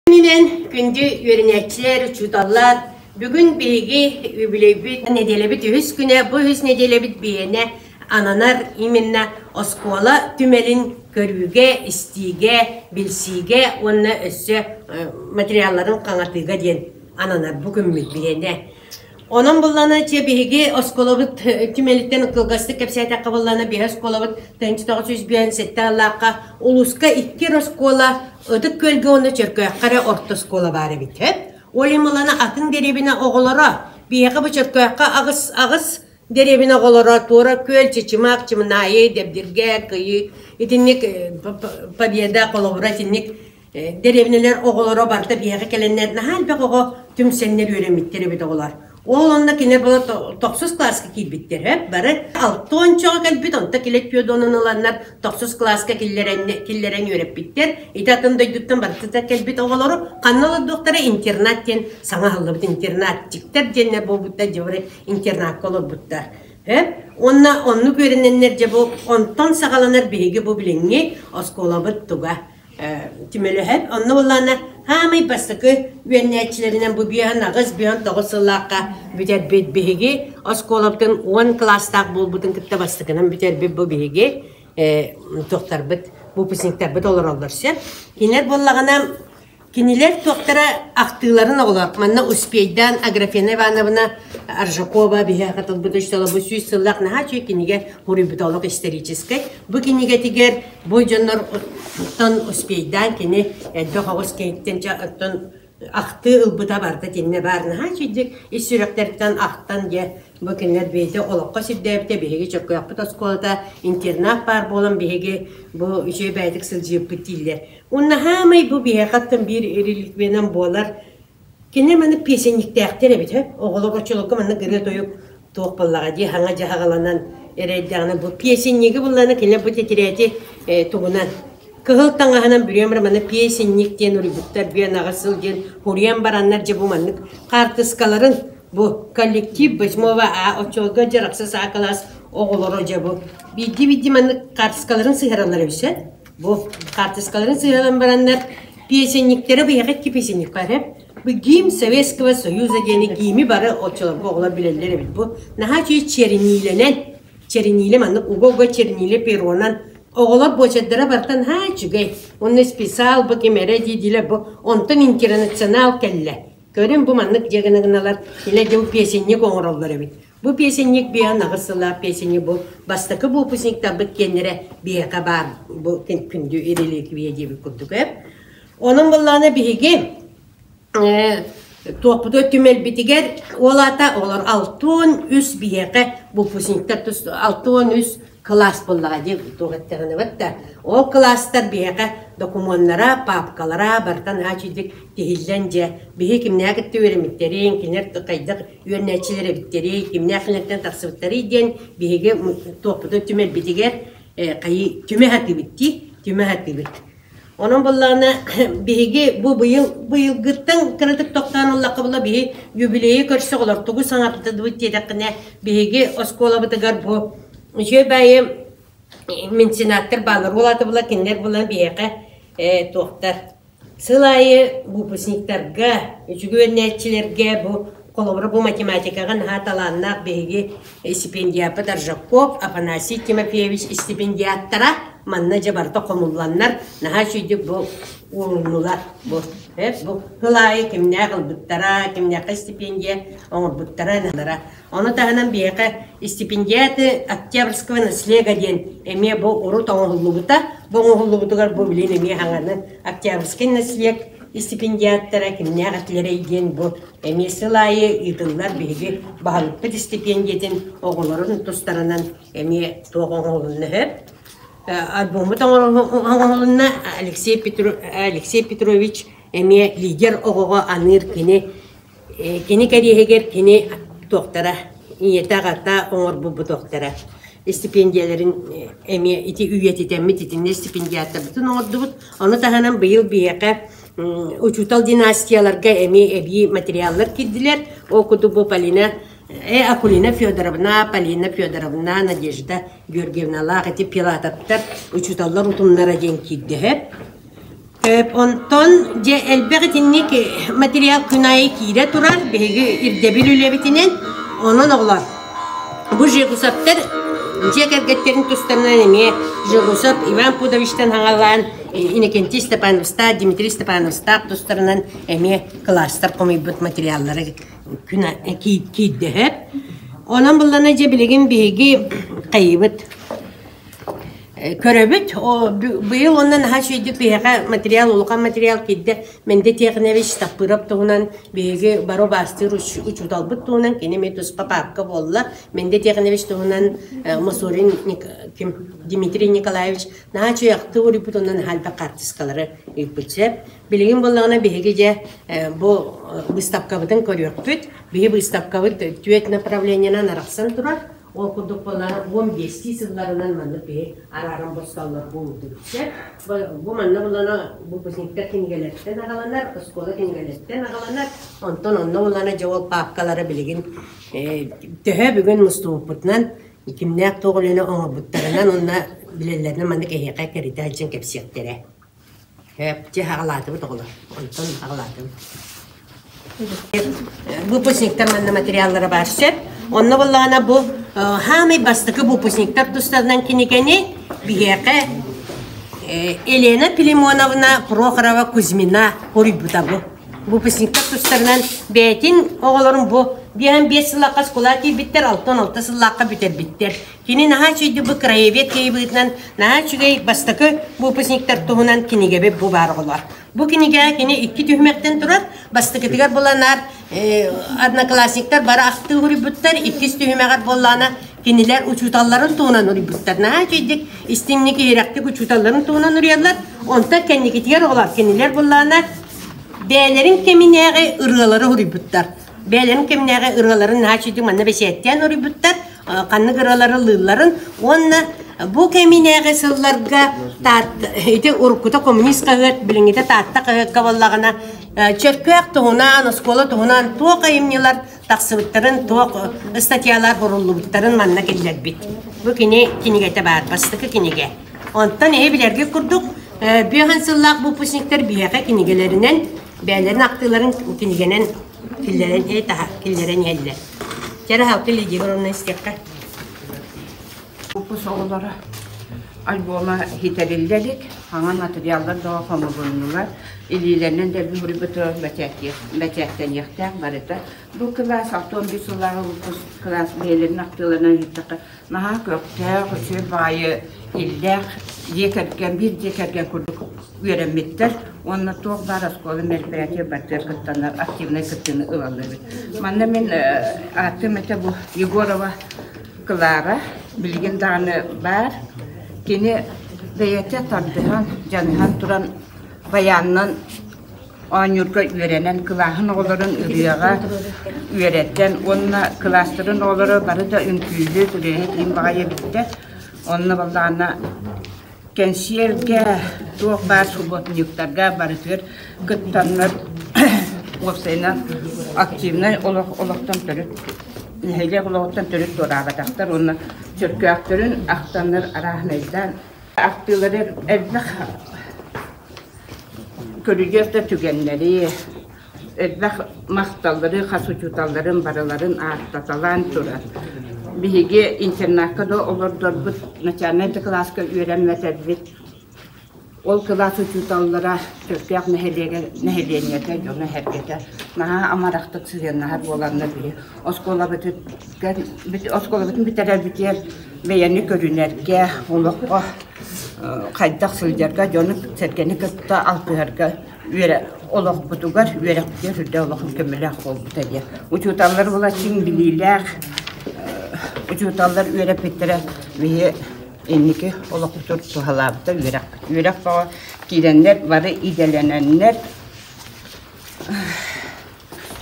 Күнүнэн күндү үөрэнээччилэр, учууталлар, бүгүн биһиги үбүлүөйбүт нэдиэлэбит үһүс күнэ, бу үһүс нэдиэлэбит биһиэнэ ананар именно оскуола түмэлин көрүүгэ, истиигэ, билсиигэ уонна өссө материалларын хаҥатыыга диэн ананар бу күммүт биһиэнэ. Онон буллана чэ биһиги оскуолабыт түмэлиттэн кылгастык кэпсээтэххэ буллана биһи оскуолабыт 1957 сыллаахха улууска икки эрэ оскуола Ытык Күөлгэ уонна Чөркөөххө эрэ орто оскуола баар эбит. Ол иһин буллана атын дэриэбинэ оҕолоро биһиэхэ бу Чөркөөххө аҕыс аҕыс дэриэбинэ оҕолоро Туора Күөл, Чычымах, Чымынаайы, Дэбдиргэ, Кыйы итинник Победа холобура итинник Дэриэбинэлэр оҕолоро барыта биһиэхэ кэлэннэр наһаа элбэх оҕо түмсэннэр үөрэммиттэр эбит оҕолор. Ол онно кинилэр була тохсус кылааска киирбиттэр һэ бары алта уончаҕа кэлбит онто килэ түөрт ыланнар тохсус кылааска киллэрэн киллэрэн үөрэппиттэр. Ити атын дойдуттан барыта кэлбит оҕолору ханна олордуохтара интернат диэн саҥа аһыллыбыт интернатчиктар диэннэр буолбуттар дьэ бары интернакка олорбуттар. Һэ уонна оннук үөрэнэннэр дьэ бу онтон саҕаланар биһиги бу билиҥҥи оскуолабыт туга түмэлэһэр. Онно буоллаҕына хаамай бастакы үөрэнээччилэринэн бу биэһэн аҕыс, биэһэн тоҕус сыллаахха бүтэрбит биһиги оскуолабытын уон кылаастаах буолбутун кытта бастакынан бүтэрбит бу биһиги туохтарбыт, выпускниктарбыт олороллор сөп. Кинилэр буоллаҕына Кинилэр туохтара ахтыыларын оҕолор манна успейдаан Аграфена Ивановна Аржакова биһиэхэ тылбыт учуутала бу сүүс сыллаах наһаа үчүгэй кинигэ суруйбута олох историческай. Бу кинигэтигэр бу дьоннортон успейдаан кини элбэх оҕус киһиттэн оттон ахтыы ылбыта барыта итиннэ баар наһаа үчүгэйдик ис сүрэхтэриттэн ахтан дьэ бу кинилэр бэйэтэ олоххо сирдээбитэ биһиги Чөркөөхпүт оскуолата интернат баар буолан биһиги бу үчүгэй бэйэтик сылдьыыппыт дииллэр. Уонна хаамай бу биһиэхэттэн биир реликвиянан буолар. Кини маны песенниктээхтэр эбит, оҕолор оччолорго маннык ырыа-тойук туох буоллаҕа дии, хаҥа дьаһаҕаланан эрэйдэҕинэ бу песенниги буллаҕына кинилэр бу тэтэрээти тугунан кыһыл таҥаһынан бүрүөм баран маны песенник диэн уруйбуттар бүөн аҕыс сыл диэн уруйан бараннар дьэ бу маннык хаартыскаларын бу коллектив восьмого а оччолорго дьараксыз а класс оҕолоро дьэ бу биирдии-биирдии маннык хаартыскаларын сыһараллар эбит Бу хаартыскаларын сыһыаран бараннар песенниктэрэ биһиэхэ икки песенник баар ээ. Бу гимн Советского Союза диэни гимни бары оччолорго оҕолор билэллэр эбит. Бу наһаа үчүгэй черниилэнэн, черниилэ маннык уга-уга черниилэ перонан оҕолор буочардара барыта наһаа үчүгэй. Уонна специал бу ким эрэ дии-диилэр бу онтон интернационал кэллэ. Көрүн бу маннык дьиэ гына гыналар илэ дьыл песенник оҥороллор эбит. Бу песенник биэһэн аҕыс сыллаах песенник бу бастакы выпускниктарбыт киэннэрэ биһиэхэ баар бу күндү реликвия диэбит курдук ээ. Онон буоллаҕына биһиги туохпутугар түмэлбитигэр ол аата олор 63 биһиэхэ выпускниктар 63 кылаас буоллаҕа дии туох эттэҕинэ да ол кылаастар биһиэхэ докумуоннара паапкалара барыта наһаа үчүгдүк тиһиллэн дьэ биһи кимнээх кытта үөрэммиттэрин кинилэр хайдах үөрэнээччилэр эбиттэрий кимнээх кинилэртэн тахсыбыттарый диэн биһиги туохпутун түмэлбитигэр хайыы түмэ сатыыбыт дии түмэ сатыыбыт Онон буоллаҕына биһиги бу быйыл быйылгыттан кыратык тохтоон ыллахха була биһи юбилейы көрсө оҕолор тугу саҥардыбыт диэтэххинэ биһиги оскуолабытыгар бу үчүгэй баайы меценаттар бааллар ол аата була кинилэр булан биһиэхэ туохтар Сыл аайы выпускниктарга, үчүгэй үөрэнээччилэргэ бу холобура бу математикаҕа наһаа талааннаах биһиги стипендиаппыт Аржаков Афанасий Тимофеевич стипендиаттара манна дьэ барыта хомулланнар наһаа үчүгэйдик бу ууруннулар бу бу сыл аайы кимнээх ылбыттара, кимнээххэ стипендия оҥорбуттара Ону таһынан биһиэхэ стипендиаты Октябрьского наслега диэн эмиэ бу урут оҥоһуллубута. Бу оҥоһуллубутугар бу билин эмиэ хаҥаны Октябрьский наслег стипендиаттара кимнээх этилэрэй диэн бу эмиэ сыл аайы ыытыллар биһиги баһылыкпыт стипендиятын оҕолорун тустарынан эмиэ туох оҥоһулунна сөп. Альбоммут оҥоһулунна Алексей, Петро... Алексей Петрович эмиэ лидер оҕоҕо аныыр кини Кини кэриэһигэр кини туохтара, ийэтэ-аҕата оҥорбут туохтара истипиэндийэлэрин эмиэ ити үйэтитэммит итиннэ стипендиаттарбытын оҥордубут. Ону таһынан быйыл биһиэхэ учуутал династияларга эмиэ эбии материаллар киирдилэр. Ол курдук бу Полина Акулина Федоровна, Полина Федоровна, Надежда Георгиевналаах ити Пилатовтар учууталлар утумнара диэн киирдэ. Онтон дьэ элбэх итинник материал күн аайы киирэ турар биһиги ирдэбил үлэбитинэн. Онон оҕолор бу Жегусовтар дьиэ кэргэттэрин тустарынан эмиэ Жегусов Иван Пудовичтан хаҥалаан Иннокентий Степановтаах, Дмитрий Степановтаах тустарынан эмиэ кылаастар хомуйбут материаллара күн киирдэһэр. Онон буллана дьэ билигин биһиги хайыбыт Көрөбүт, быйыл уонна наһаа үчүгэйдик биһиэхэ материал, улахан материал киирдэ. Мэндэ Тихонович Таппыров туһунан биһиги бары убаастыыр учууталбыт туһунан кини эмиэ туспа паапка буолла. Мэндэ Тихонович туһунан Мосорин Дмитрий Николаевич наһаа үчүгэй ахтыы уруйбут уонна наһаа элбэх хаартыскалары ыыппыт сөп. Билигин буоллаҕына биһиги дьэ бу быыстапкабытын көрүөхпүт. Биһи быыстапкабыт түөрт направлениенан арахсан турар. Ол курдук буоллаҕына 15 сылларынан маннык биһи арааран бостоллор буолбутубут. Бу манна булана выпускниктар кинигэлэриттэн аҕаланар, оскуола кинигэлэриттэн аҕаланар. Онтон онно булана дьэ ол паапкалара билигин төһө бүгүн мустубуппутунан кимнээх туох үлэни оҥорбуттарынан уонна билэллэринэн маннык эһиэхэ кэритэ сылдьан кэпсиэхтэрэ. Дьэ аҕалаатыбыт оҕолор. Онтон аҕалаатыбыт. Выпускниктар манна материаллара баар сөп. Онно буоллаҕына бу хаамай бастакы выпускниктар тустарынан кинигэни биһиэхэ Елена Пилимоновна Прохорова Кузьмина хоруйбута бу. Выпускниктар тустарынан бэйэтин оҕолорун бу 55 сыллаахха оскуола киирбиттэр, 66 сыллаахха бүтэрбиттэр. Кини наһаа үчүгэйдик бу краевед киһи быһыытынан наһаа үчүгэй бастакы выпускниктар туһунан кинигэбит бу баар оҕолор. Бу кинигэҕэ кини икки түһүмэхтэн турар. Бастакытыгар буланаар одноклассниктар бары ахтыы уруйбуттар, иккис түһүмэҕэр буоллаҕына кинилэр учууталларын туһунан уруйбуттар. Наһаа үчүгэйдик истиҥник иһирэхтик учууталларын туһунан уруйаллар. Онтон кэнникитигэр оҕолор кинилэр буоллаҕына бэйэлэрин кэминээҕи ырыалары уруйбуттар. Бэйэлэрин кэминээҕи ырыаларын наһаа үчүгэйдик манна бэчээттээн уруйбуттар. Ханнык ырыалары ыллыылларын уонна бу кэминээҕи сылларга Таатта ити уруккута коммунист хаһыат билиҥҥитэ Таатта хаһыакка буоллаҕына Чөркөөх туһунан, оскуола туһунан туох айымньылар тахсыбыттарын, туох ыстатыйалар суруллубуттарын манна киллэрбит. Бу кини кинигэтэ баар, бастакы кинигэ. Онтон эһи билэргит курдук, бүөһэн сыллаах выпускниктар биһиэхэ кинигэлэринэн бэйэлэрин ахтыыларын кинигэнэн киллэрэн киллэрэн иһэллэр. Чэрэ халты Лидия Ивановна истиэххэ. Выпуск оҕолоро альбома хитэриллэ илик, хаҥа материаллар да хомулуннулар, илиилэринэн дэлби суруйбутугар бэчээттэниэхтээх барыта. Бу кылаас 61 сыллааҕы выпуск кылаас бэйэлэрин ахтыыларынан иһиттэххэ Наһаа көхтөөх, үчүгэй баҕайы иллээх дьиэ кэргэн, биир дьиэ кэргэн курдук үөрэммиттэр уонна туох баар оскуола мероприятие барытыгар кыттаннар активнай кыттыыны ылаллар эбит. Манна мин ааттыым этэ бу Егорова Клара билигин даҕаны баар. Кини бэйэтэ тардыһан, дьаныһан туран баянынан Оонньуурга үөрэнэн, кылааһын оҕолорун ырыаҕа үөрэтэн уонна кылаастарын оҕолоро бары да үҥкүүлүүр, ырыаһыт иин баҕайы эбиттэр. Онно буоллаҕына кэнсиэргэ, туох баар субботниктарга барытыгар кыттаннар уопсайынан активнай олох олохтон төрүт нэһилиэк олоҕуттан төрүт туораабатахтар уонна чөркөөхтөрүн ахтаннар арааһынайдаан ахтыылары элбэх Көрүдүөс да түгэннэри, элбэх махталлары хас учууталларын барыларын ааттаталаан турар. Биһиги интернакка да олордорбут, начальнай да кылааска үөрэммэтэрбит. Ол кылаас учууталлара Чөркөөх нэһилиэгэ нэһилиэнньэтэ, дьоно-сэргэтэ наһаа амарахтык сыһыаннаһар буоланнар биһи оскуолабытыгар оскуолабытын бүтэрэрбитигэр бэйэни көрүнэргэ, олоххо хайдах сылдьарга, дьону-сэргэни кытта алтыһарга үөрэ олохпутугар, үөрэхпитигэр үрдэ улахан көмөлөөх буолбута диye. Учууталлар була чиҥ билиилээх учууталлар үөрэппиттэрэ биһи инники олохпутугар туһалаабыта үөрэхпит. Үөрэх бөҕө киирэннэр бары идэлэнэннэр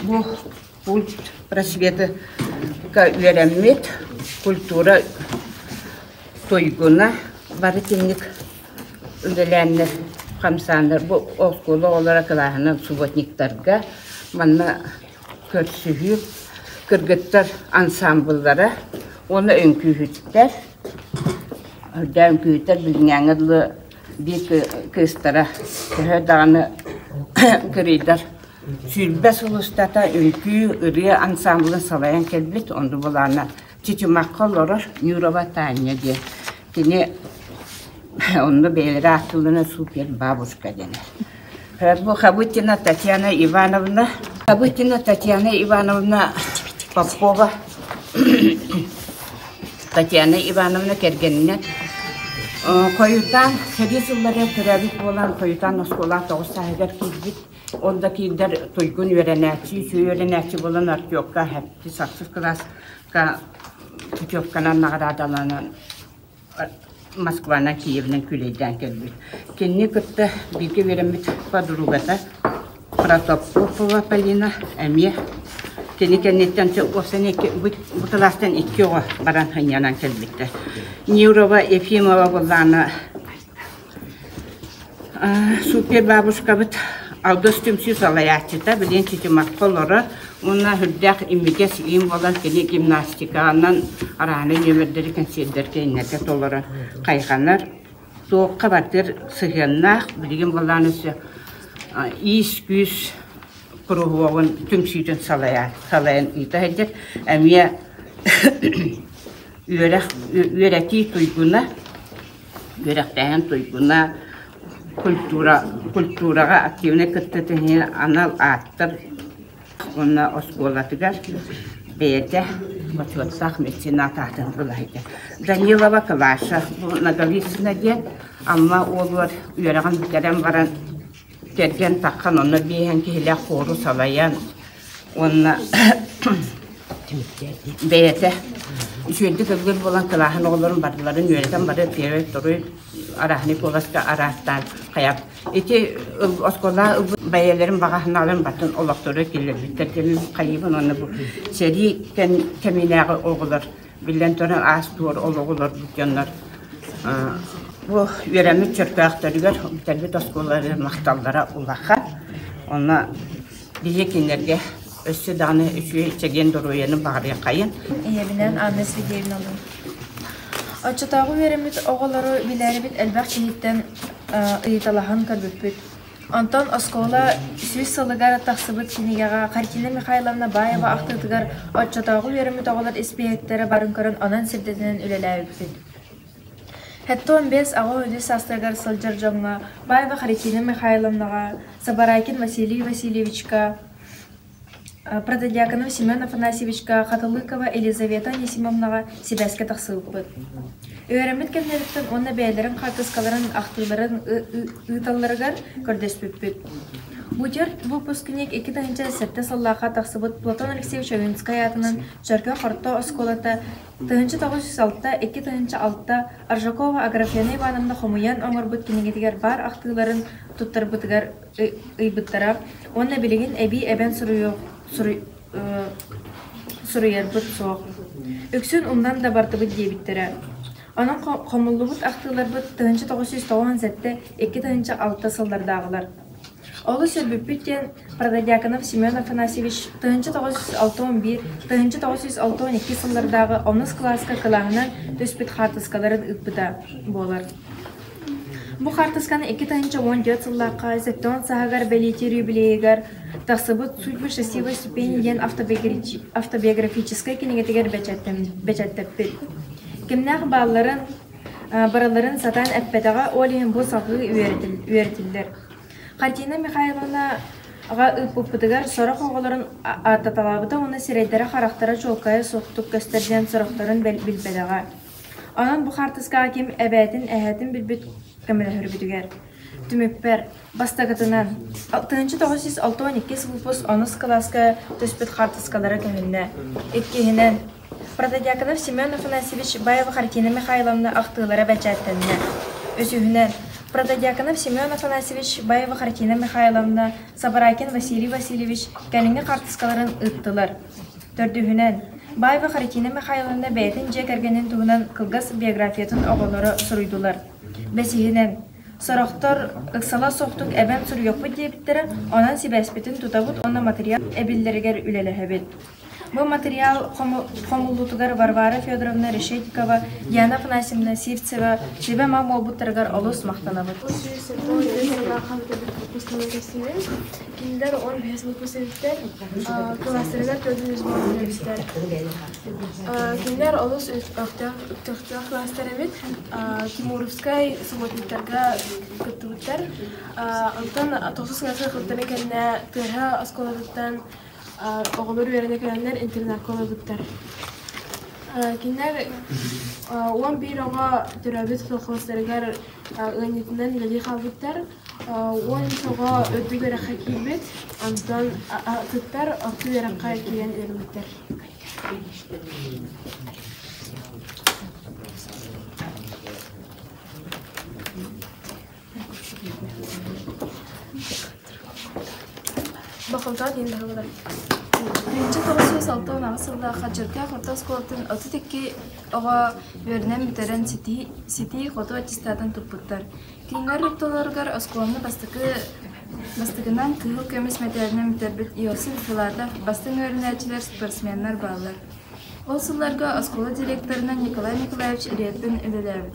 бу пульт просветка үөрэммит культура туйгуна бары итинник үлэлээннэр хамсааннар бу оскуола оҕолоро кылааһынан субботниктарга манна көрсүһүү кыргыттар ансаамбыллара уонна үҥкүүһүттэр үрдээх үҥкүүһүттэр билиҥҥээҥҥэ дылы. Биир кыыстара төһө даҕаны кырыйдар 20 сыл устата үҥкүү, ырыа ансаамбылын салайан кэлбит, онно былаана Чычымахха олорор Нюрова Таня диэн. Кини онно бэйэлэрэ ааттыылларынан супер бабушка дэнэр. Бу Хабытина Татьяна Ивановна, Хабытина Татьяна Ивановна Попова Татьяна Ивановна кэргэнинэн хойутаан сэрии сылларыгар төрөөбүт буолан хойутаан оскуолаҕа 9 сааһыгар киирбит. Ол да киирдэр туйгун үөрэнээччи, үчүгэй үөрэнээччи буолан Артёкка сэттис ахсыс кылааска путевканан наҕараадаланан Москванан, Киевинэн күүлэйдээн кэлбит. Кинини кытта бииргэ үөрэммит подругата Протопопова Полина эмиэ кини кэнниттэн уопсайынан бу кылаастан икки оҕо баран сынньанан кэлбиттэр. Нюрова Ефимова буоллаҕына Супер бабушкабыт Алгыс түмсүү салайааччыта билигин Чычымахха олорор уонна сүрдээх имигэс иин буолан кини гимнастиканан арааны нүөмэрдэри кэнсиэрдэргэ иннэргэ толорон хайҕанар. Туохха барытыгар сыһыаннаах билигин буоллаан өссө иис-күүс куруһуогун түмсүүтүн салайан ыыта сылдьар. Эмиэ үөрэх үөрэтии туйгуна үөрэхтээһин туйгуна, культура, культураҕа активнай кыттыытын анал ааттар уонна оскуолатыгар бэйэтэ бочуоттаах меценат аатын ыла сылдьар. Данилова Клаша бу Ноговицына диэн Амма уолугар үөрэҕин бүтэрэн баран кэргэн таххан онно биэһэн киһилээх хуору салайан уонна бэйэтэ үчүгэйдик ыллыыр буолан кылааһын оҕолорун барыларын үөрэтэн бары первый второй арааһынай куоласка араастаан хайа ити оскуола бэйэлэрин баҕа санааларын батын олохтору киллэрбиттэр диэн хайыыбын уонна бу сэрии кэминээҕи оҕолор Биллэн туран, аас-туор олоҕу олорбут дьоннор бу үөрэммит Чөркөөхтөрүгэр бүтэрбит оскуолаларыгар махталлара улахан. Онно биһиги кинилэргэ өссө даҕаны үчүгэй чэгиэн доруобуйаны баҕарыаххайын. Ийэбинэн Анна Сергеевналыын. Оччотооҕу үөрэммит оҕолору билээрибит элбэх киһиттэн ыйыталаһан көрбүппүт. Онтон оскуола 100 сылыгар тахсыбыт кинигэҕэ Хартина Михайловна Баева ахтыытыгар оччотооҕу үөрэммит оҕолор испииһэктэрэ барын көрөн онон сирдэтинэн үлэлээбиппит. 75 аҕа саастарыгар сылдьар дьоҥҥо Баева Харитина Михайловнаҕа, Сабарайкин Василий Васильевичка, Протодьяконов Семен Афанасьевичка, Хатылыкова Елизавета Анисимовнаҕа сибээскэ тахсыбыппыт. Үөрэммит кэмнэриттэн уонна бэйэлэрин хаартыскаларын, ахтыыларын ыыталларыгар көрдөспүппүт. Бутер выпускник 2007 сыллаахха тахсыбыт Платон Алексеевич Ойунскай аатынан Чөркөөх орто оскуолата 1906 2006 Аржакова Аграфена Ивановна хомуйан оҥорбут кинигэтигэр баар ахтыыларын туттарбытыгар ыйбыттара уонна билигин эбии эбэн суруйарбыт суох. Үксүн умнан да бардыбыт диэбиттэрэ. Онон хомуллубут ахтыыларбыт 1997 2006 сыллардааҕылар. Олус өлбүппүт диэн Протодьяконов Семен Афанасьевич 1961 1962 сыллардааҕы онус кылааска кылааһынан түспүт хаартыскаларын ыыппыта буолар. Бу хаартысканы 2014 сыллаахха 70 сааһыгар бэлиэтиир юбилейыгар тахсыбыт «Судьбы счастливой ступени» диэн автобиографическай кинигэтигэр бэчээттэппит. Кимнээх баалларын, барыларын сатаан эппэтэҕэ, ол иһин бу салҕыы үөрэтиллэр. Хартина Михайловнаҕа ыыппыппытыгар сорох оҕолорун ааттаталаабыта уонна сирэйдэрэ-харахтара чуолкайа суохтук көстөр диэн сорохторун билбэтэҕэ. Онон бу хаартыскаҕа ким эбээтин, эһээтин билбит көмөлөһөрбүтүгэр. Түмүкпэр, бастакытынан, 1962 выпуск онус кылааска түспүт хаартыскалара көһүннэ. Иккиһинэн, Протодьяконов Семен Афанасьевич Баева Хартина Михайловна ахтыылара бэчээттэннэ. Үсүһүнэн, Протодьяконов Семен Афанасьевич Баева Хартина Михайловна, Сабарайкин Василий Васильевич кэлиҥҥи хаартыскаларын ыыттылар. Төрдүһүнэн, Баева Харитина Михайловна бэйэтин дьиэ кэргэнин туһунан кылгас биографиятын оҕолоро суруйдулар. Бэсиһинэн, сорохтор ыксала суохтук эбэн суруйуохпут диэбиттэрэ, онон сибээспитин тутабыт уонна матырыйаал эбиллэригэр үлэлэһэбит. Бу материал хомуллуутугар Варвара Федоровна Решетникова, Яна Афанасьевна Сивцева сүбэ-ама буолбуттарыгар олус махтанабыт. 174 сыллаах выпускниктар Кинилэр 15 выпускниктар кылаастарыгар 400 буолан эбиттэр. Кинилэр олус көхтөөх кылаастар эбит. Тимуровскай субботниктарга кыттыбыттар. Онтон тохсус кылааска кыттарын кэннэ Тыаһа оскуолатыттан оҕолор үөрэнэ кэлэннэр интернакка олорбуттар. Кинилэр 11 оҕо төрөөбүт колхозтарыгар ыанньытынан үлэлии хаалбыттар. 13 оҕо үрдүк үөрэххэ киирбит, онтон атыттар орто үөрэххэ киирэн үөрэммиттэр. Бакылдаан иһин баһылыга. 1968 сыллаахха Чөркөөх орто оскуолатын 32 оҕо үөрэнэн бүтэрэн ситии-хоту аттестатын туппуттар. Кинилэр ортолоругар оскуоланы бастакы бастакынан кыһыл көмүс мэтээлинэн бүтэрбит Иосиф Филатов, бастыҥ үөрэнээччилэр, спортсменнар бааллар. Ол сылларга оскуола директорынан Николай Николаевич Репин үлэлээбит.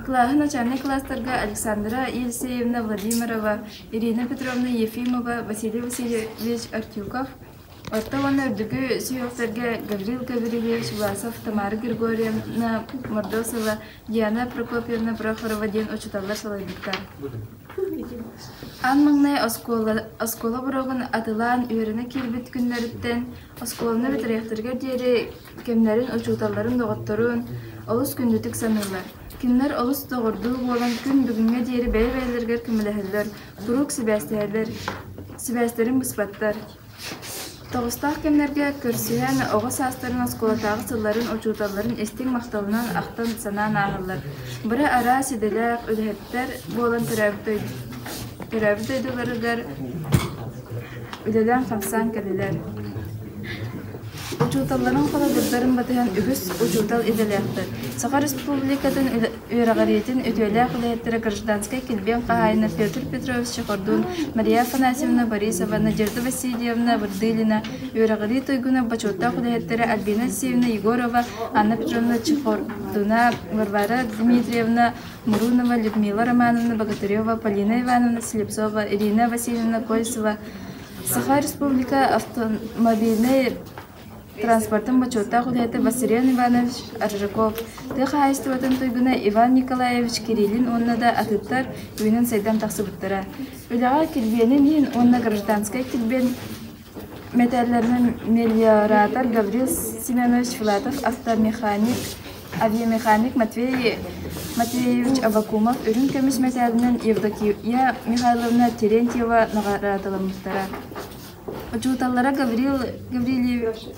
Кылааһы начальнай кылаастарга Александра Елисеевна Владимирова, Ирина Петровна Ефимова, Василий Васильевич Артюков, орто уонна үрдүкү сүһүөхтэргэ Гаврил Гаврильевич Власов, Тамара Григорьевна Мордосова, Диана Прокопьевна Прохорова диэн учууталлар салайбыттар. Аан маҥнай оскуола, оскуола боруогун атылаан үөрэнэ киирбит күннэриттэн оскуоланы бүтэриэхтэригэр диэри кэмнэрин учууталларын доҕотторун олус күндүтүк саныыллар. Кинилэр олус доҕордуу буолан күн бүгүҥҥэ диэри бэйэ-бэйэлэригэр көмөлөһөллөр, куруук сибээстэһэллэр, сибээстэрин быспаттар. Тоҕустаах кэмнэргэ көрсүһэн, оҕо саастарын оскуолатааҕы сылларын учууталларын истиҥ махталынан ахтан-санаан ааһаллар. Бары араас идэлээх үлэһиттэр буолан төрөөбүт төрөөбүт дойдуларыгар үлэлээн-хамсаан кэллилэр. Учууталларын холобурдарын батыһан үгүс учуутал идэлээхтэр. Саха Республикатын үөрэҕириитин үтүөлээх үлэһиттэрэ гражданскай килбиэн хаһаайына Петр Петрович Чехордун, Мария Афанасьевна Борисова, Надежда Васильевна Вырдылина, үөрэҕирии туйгуна бочуоттаах үлэһиттэрэ Альбина Алексеевна Егорова, Анна Петровна Чехордуна, Варвара Дмитриевна Мурунова, Людмила Романовна Богатырева, Полина Ивановна Слепцова, Ирина Васильевна Кольцева, Саха Республика автомобильнай транспортын бочуоттаах үлэһитэ Василиан Иванович Аржаков, тыа хаһаайыстыбатын туйгуна Иван Николаевич Кириллин уонна да атыттар үүнэн-сайдан тахсыбыттара. Үлэҕэ килбиэнин иһин уонна гражданскай килбиэн мэтээллэринэн мелиоратор Гаврил Семенович Филатов, автомеханик, авиамеханик Матвей Матвеевич Аввакумов үрүҥ көмүс мэтээлинэн Евдокия Михайловна Терентьева наҕараадаламмыттара. Учууталлара Гаврил Гаврильевич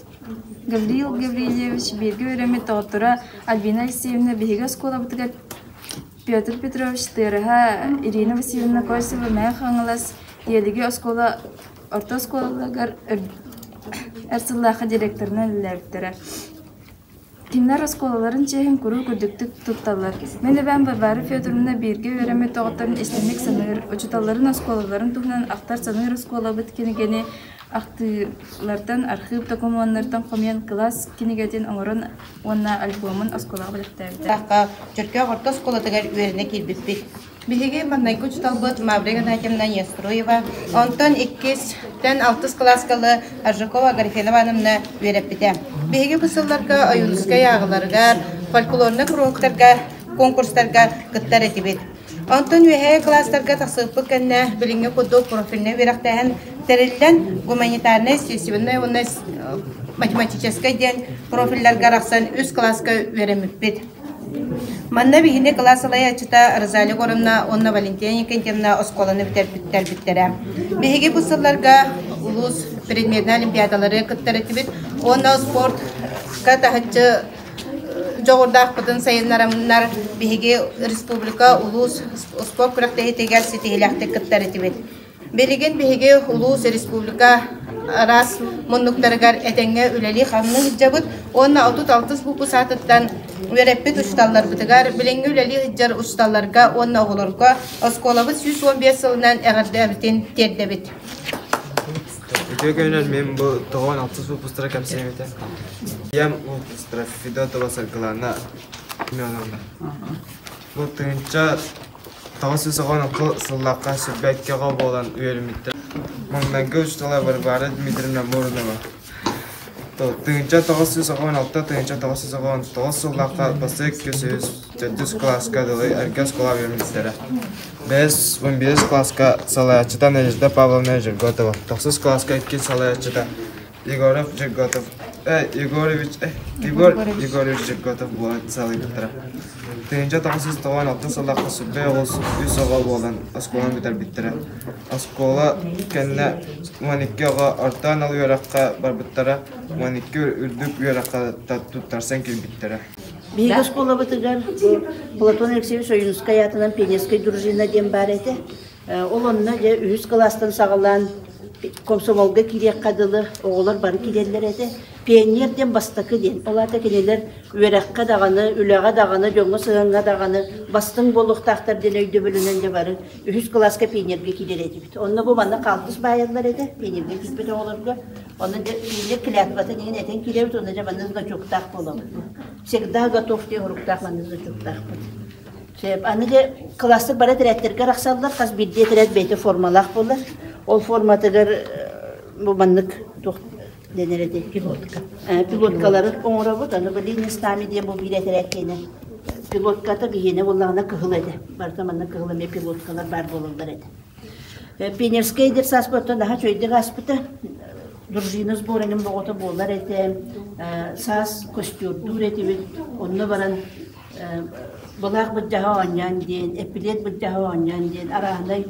Гаврил Гаврильевич бииргэ үөрэммит доҕотторо Альбина Алексеевна биһиги оскуолабытыгар Петр Петрович Тыараһа, Ирина Васильевна Косева Мэҥэ Хаҥалас Тиэлиги оскуола орто оскуолаларыгар эр сыллаахха директорынан үлэлээбиттэрэ. Кинилэр оскуолаларын чиэһин куруук үрдүктүк тутталлар. Мин эбээм Варвара Федоровна бииргэ үөрэммит доҕотторун истиҥник саныыр, учууталларын оскуолаларын туһунан ахтар-саныыр оскуолабыт кинигэни ахтыылартан, архыып докумуоннарыттан хомуйан кылаас кинигэтин оҥорон уонна альбомун оскуолаҕа бэлэхтээбитэ. Чөркөөх орто оскуолатыгар үөрэнэ киирбиппит. Биһиги маҥнайгы учууталбыт Мавра Игнатьевна Нестроева, онтон иккистэн алтыс кылааскалы Аржакова Аграфена Ивановна үөрэппитэ. Биһиги бу сылларга Ойуунускай ааҕыларыгар, фольклорнай куруһуктарга, конкурстарга кыттар этибит. Онтон үөһээ кылаастарга тахсыбыппыт кэннэ билиҥҥи курдук профильнай үөрэхтээһин тэриллэн гуманитарнай, естественнай уонна математическай диэн профилларга арахсан үс кылааска үөрэммиппит. Манна биһини кылаас салайааччыта Розалия Егоровна уонна Валентина Никитьевна оскуоланы бүтэрбиттэрэ. Биһиги бу сылларга улуус предметнай олимпиадалары кыттар этибит уонна спортка таһыччы дьоҕурдаахпытын сайыннараннар биһиги республика улуус спорт күрэхтэһиитигэр ситиһиилээхтик кыттар этибит. Билигин биһиги улуус, республика араас муннуктарыгар этэҥҥэ үлэлии-хамныы сылдьабыт уонна 36 выпуск аатыттан үөрэппит учууталларбытыгар, билиҥҥи үлэлии сылдьар учууталларга уонна оҕолорго оскуолабыт 115 сылынан эҕэрдэбитин тиэрдэбит. Үтүө күнүнэн мин бу 96 выпустара кэпсиэм этэ. Ийэм выпустара Федотова Саргылана Семеновна. Бу тыһыынча 916 сыллаахха сүрбэккэҕэ буолан үөрэммиттэр. Маҥнайгы учуутала Варвара Дмитриевна Мурунова. 1996 1999 сыллаахха бастакы үс төрдүс кылааска дылы эргэ оскуола үөрэммиттэрэ. Бэс 15 кылааска салайааччыта Надежда Павловна Жерготова, тохсус кылааска иккис салайааччыта Егоров Жерготов, Егорович, Егор Егорович Жерготов буолан салайбыттара. 1996 сыллаахха сүрбэй оҕус үс оҕо буолан оскуоланы бүтэрбиттэрэ. Оскуола кэннэ 12 оҕо орто анал үөрэххэ барбыттара, 12 үрдүк үөрэххэ туттарсан киирбиттэрэ. Биһиги оскуолабытыгар Платон Алексеевич Ойуунускай аатынан пионерскай дружина диэн баар этэ. Ол онно дьэ үһүс кылаастан саҕалаан комсомолга киириэххэ дылы оҕолор бары киирэллэр этэ. Пионер диэн бастакы диэн. Ол аата кинилэр үөрэххэ даҕаны, үлэҕэ даҕаны, дьоҥҥо сыһыаҥҥа даҕаны бастыҥ буолуохтаахтар диэн өйдөбүлүнэн дьэ бары үһүс кылааска пионерга киирэр этибит. Онно бу манна хаалтыс баайаллар этэ, пионерга киирбит оҕолорго. Онно дьэ пионер клятватын иһин этэн киирэбит, онно дьэ манна значоктаах буолабыт. Всегда готов диэн уруктаах манна значоктаахпыт. Сөп. Аны дьэ класстар бары этэрээттэргэ арахсаллар, хас биирдии этэрээт бэйэтэ формалаах буолар. Ол форматыгар бу маннык туох дэнэр этэй? Пилотка. Пилоткалары оҥоробут. Аны бу линия с нами диэн бу биир этэрээт киэнэ. Пилотката биһиэнэ буоллаҕына кыһыл этэ. Барыта манна кыһыл эмиэ пилоткалар баар буолаллар этэ. Пионерскай эдэр сааспыттан наһаа үчүгэйдик ааспыта. Дружина сборыгын боҕото буолар этэ. Саас костюрдуур этибит. Онно баран былаах былдьаһа оонньоон диэн, эппилиэт былдьаһа оонньоон диэн арааһынай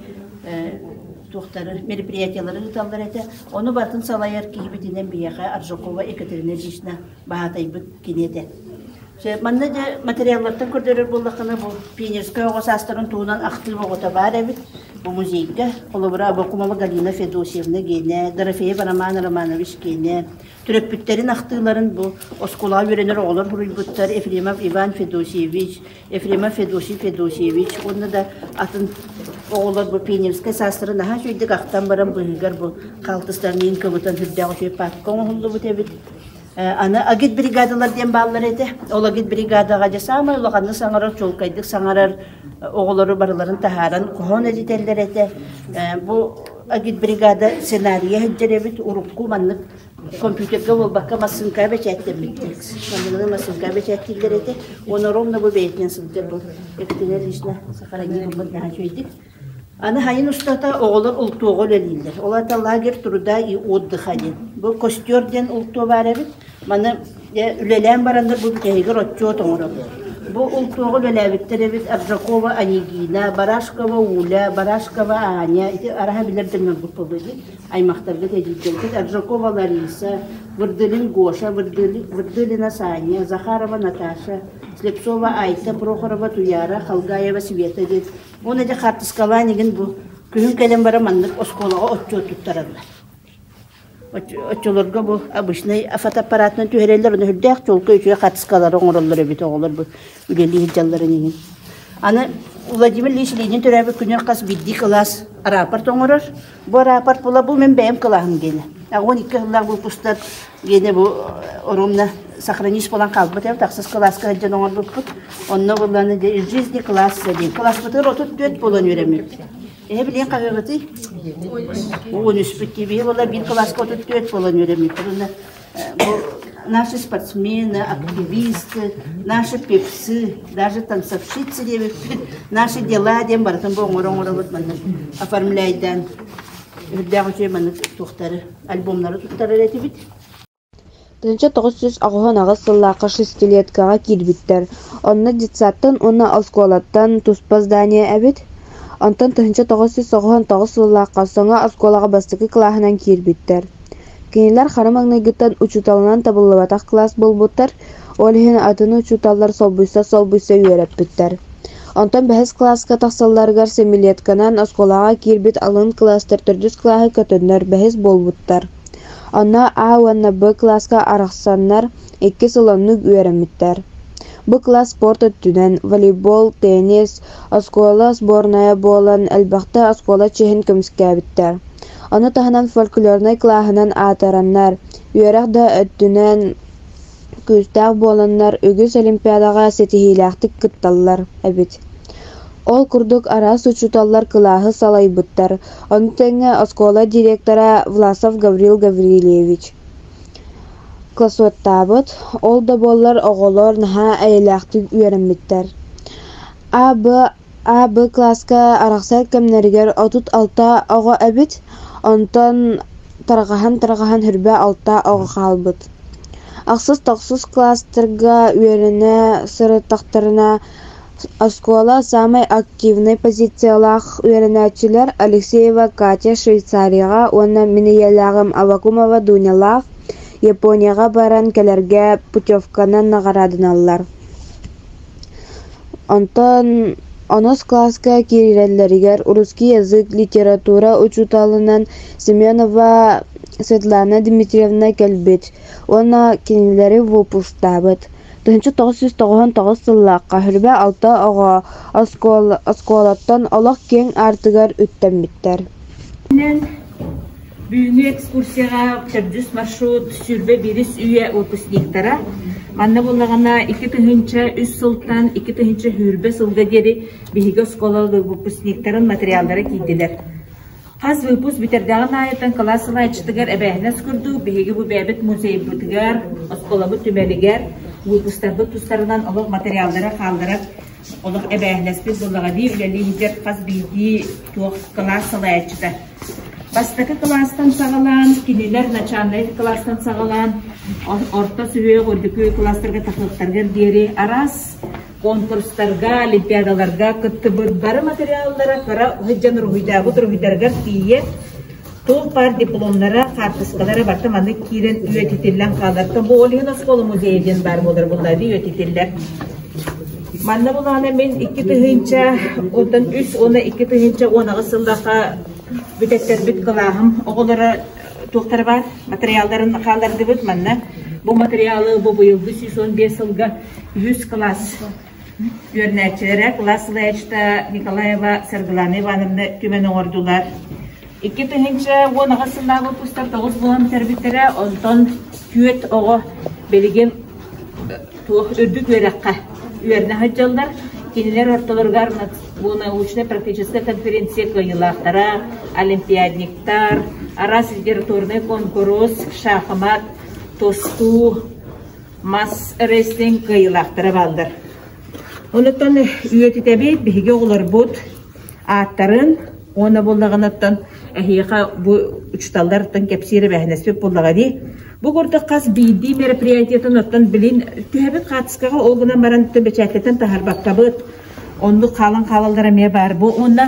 туохтары, мероприятиелары ыыталлар этэ. Ону барытын салайар киһибитинэн биһиэхэ Аржакова Екатерина Ильична баһаатайбыт кини этэ. Манна дьэ материаллартан көрдөрөр буоллаххына, бу пионерскай оҕо саастарын туһунан ахтыы оҕото баар эбит. Бу музейга, холобура, Абакумова Галина Федосьевна гиэнэ, Дорофеев Роман Романович гиэнэ, Төрөппүттэрин ахтыыларын бу оскуолаҕа үөрэнэр оҕолор суруйбуттар Ефремов Иван Федосьевич, Ефремов Федосий Федосьевич уонна да атын оҕолор бу пионерскай саастарын наһаа үчүгэйдик ахтан баран быыһыгар бу хаалтыстарын кыбытан сүрдээх үчүгэй паапка оҥоһуллубут эбит. Аны агит бригадалар диэн бааллар этэ. Ол агит бригадаҕа дьэ саамай улаханнык саҥарар, чуолкайдык саҥарар оҕолору барыларын таһааран хоһоон этитэллэр этэ. Бу агитбригада сценарийа сылдьар эбит. Урукку маннык компьютерга буолбакка массыынкаҕа бэчээттэммиттэр. Манныгынан массыынкаҕа бэчээттииллэр этэ. Уонна ровно бу бэйэтинэн сылдьар бу Екатерина Ильична сохранила наһаа үчүгэйдик. Аны хайын устата оҕолор ултуоҕа үлэлииллэр. Ол аата лагерь труда и отдыха диэн. Бу костер диэн ултуо баар эбит. Маны үлэлээн бараннар бу бүтэһигэр отчуот оҥоробут. Бу ултуоҕа үлэлээбиттэр эбит Аржакова Анегина, Барашкова Уля, Барашкова Аня, ити араһа билэр дьоннорбут буолуо дии, аймахтаргыт эдьиийдэргит Аржакова Лариса, Вырдылин Гоша, Вырдылина Саня, Захарова Наташа, Слепцова Айта, Прохорова Туяра, Халгаева Света диэн. Уонна дьэ хаартыскалаан игин бу күһүн кэлэн баран маннык оскуолаҕа отчуот туттараллар. Оччолорго бу обычнай фотоаппаратынан түһэрэллэр, ону үрдээх чуолкай үчүгэй хатыскалары оҥороллор эбит оҕолор бу үлэлии сылдьалларын иһин. Аны Владимир Ильич Ленин төрөөбүт күнүн хас биирдии кылаас рапорт оҥорор. Бу рапорт була бу мин бэйэм кылааһым диэнэ. 12 сыллаах выпустар диэнэ бу ровно сохранись буолан хаалбыт эбит, ахсыс кылааска сылдьан оҥорбуппут. Онно булланы из жизни класса диэн. Кылааспытыгар 34 буолан үөрэммиппит. Эһэ билиэн хаһыаҕытый? Уон үспүт дии. Биһи буолла биир кылааска 34 буолан үөрэммиппит. Уонна бу наши спортсмены, активисты, наши певцы, даже танцовщицы диэбиппит, наши дела диэн барытын бу оҥоро-оҥоробут манна оформляйдаан үрдээх үчүгэй маннык туохтары альбомнары туттарар этибит. 1998 сыллаахха шестилеткаҕа киирбиттэр, онно детсадтан уонна оскуолаттан туспа здание эбит. Онтон 1999 сыллаахха саҥа оскуолаҕа бастакы кылааһынан киирбиттэр. Кинилэр хара маҥнайгыттан учууталынан табыллыбатах кылаас буолбуттар, ол иһин атын учууталлар солбуйса-солбуйса үөрэппиттэр. Онтон бэһис кылааска тахсалларыгар семилетканан оскуолаҕа киирбит алын кылаастар төрдүс кылааһы көтөннөр бэһис буолбуттар. Онно А уонна Б кылааска арахсаннар икки сыл оннук үөрэммиттэр. Бу кылаас спорт өттүнэн волейбол, теннис, оскуола сборнайа буолан элбэхтэ оскуола чиэһин көмүскээбиттэр. Ону таһынан фольклорнай кылааһынан аатыраннар, үөрэх да өттүнэн күүстээх буоланнар үгүс олимпиадаҕа ситиһиилээхтик кытталлар эбит. Ол курдук араас учууталлар кылааһы салайбыттар, ону тэҥэ оскуола директора Власов Гаврил Гаврильевич классуоттаабыт, ол да буоллар оҕолор наһаа эйэлээхтик үөрэммиттэр. А, Б А, Б кылааска арахсар кэмнэригэр 36 оҕо эбит, онтон тарҕаһан-тарҕаһан хүрбэ алта оҕо хаалбыт. Ахсыс-тохсус кылаастарга үөрэнэ сырыттахтарына оскуола саамай активнай позициялаах үөрэнээччилэр Алексеева Катя Швейцарияҕа уонна мин ийэлээҕим Аввакумова Дунялаах Японияҕа баран кэлэргэ путевканан наҕарааданаллар. Онтон онус кылааска киирэллэригэр русский язык, литература учууталынан Семенова Светлана Дмитриевна кэлбит уонна кинилэри выпусктаабыт. 1999 сыллаахха Хүрбэ алта оҕо оскуолаттан олох киэҥ аартыгар үктэммиттэр. Бүгүҥҥү экскурсияҕа төрдүс маршрут 21 үйэ выпускниктара. Манна буоллаҕына 2003 сылтан 2020 сылга диэри биһиги оскуола выпускниктарын материаллара киирдилэр. Хас выпуск бүтэрдэҕин аайытын кылаас салайааччытыгар эбээһинэс курдук биһиги бу бэйэбит музейбытыгар, оскуолабыт түмэлигэр выпусктарбыт тустарынан олох материаллары хаалларар олох эбээһинэспит буоллаҕа дии үлэлии сылдьар хас биирдии туох кылаас салайааччыта. Бастакы кылаастан саҕалаан, кинилэр начальнай кылаастан саҕалаан, орто сүһүөх үрдүкү кылаастарга тахсыбыттарыгар диэри араас конкурстарга, олимпиадаларга кыттыбыт бары материаллара кыра сылдьан уруһуйдаабыт уруһуйдарыгар тиийэ туох баар дипломнара, хаартыскалара барыта маннык киирэн үйэтитиллэн хаалар. Бу ол иһин оскуола музейа диэн баар буолар буллари үйэтитиллэр. Манна булаана мин 2013 уонна 2018 сыллаахха бүтэттэрбит кылааһым оҕолоро туохтара баар материалларын хааллардыбыт манна. Бу материалы бу быйылгы 115 сылга үһүс кылаас үөрэнээччилэрэ кылаас салайааччыта Николаева Саргылана Ивановна түмэн оҥордулар. 2018 сыллааҕы выпустар тоҕус буолан бүтэрбиттэрэ, онтон түөрт оҕо билигин туох үрдүк үөрэххэ үөрэнэ сылдьаллар. Кинилэр ортолоругар бу научнай-практическай конференция кыайыылаахтара, олимпиадниктар, араас литературнай куонкурус, шахмат, тустуу, мас рестлинг кыайыылаахтара бааллар. Онуттан үйэтитэбит биһиги оҕолорбут ааттарын уонна буоллаҕынаттан эһиэхэ бу учууталлартан кэпсиир эбээһинэспит буоллаҕа дии. Бу курдук хас биирдии мероприятиетын оттон билин түһэбит хаартыскаҕа ол гынан баран бэчээттэтэн таһаарбаккабыт. Оннук хаалан хаалаллара эмиэ баар. Бу уонна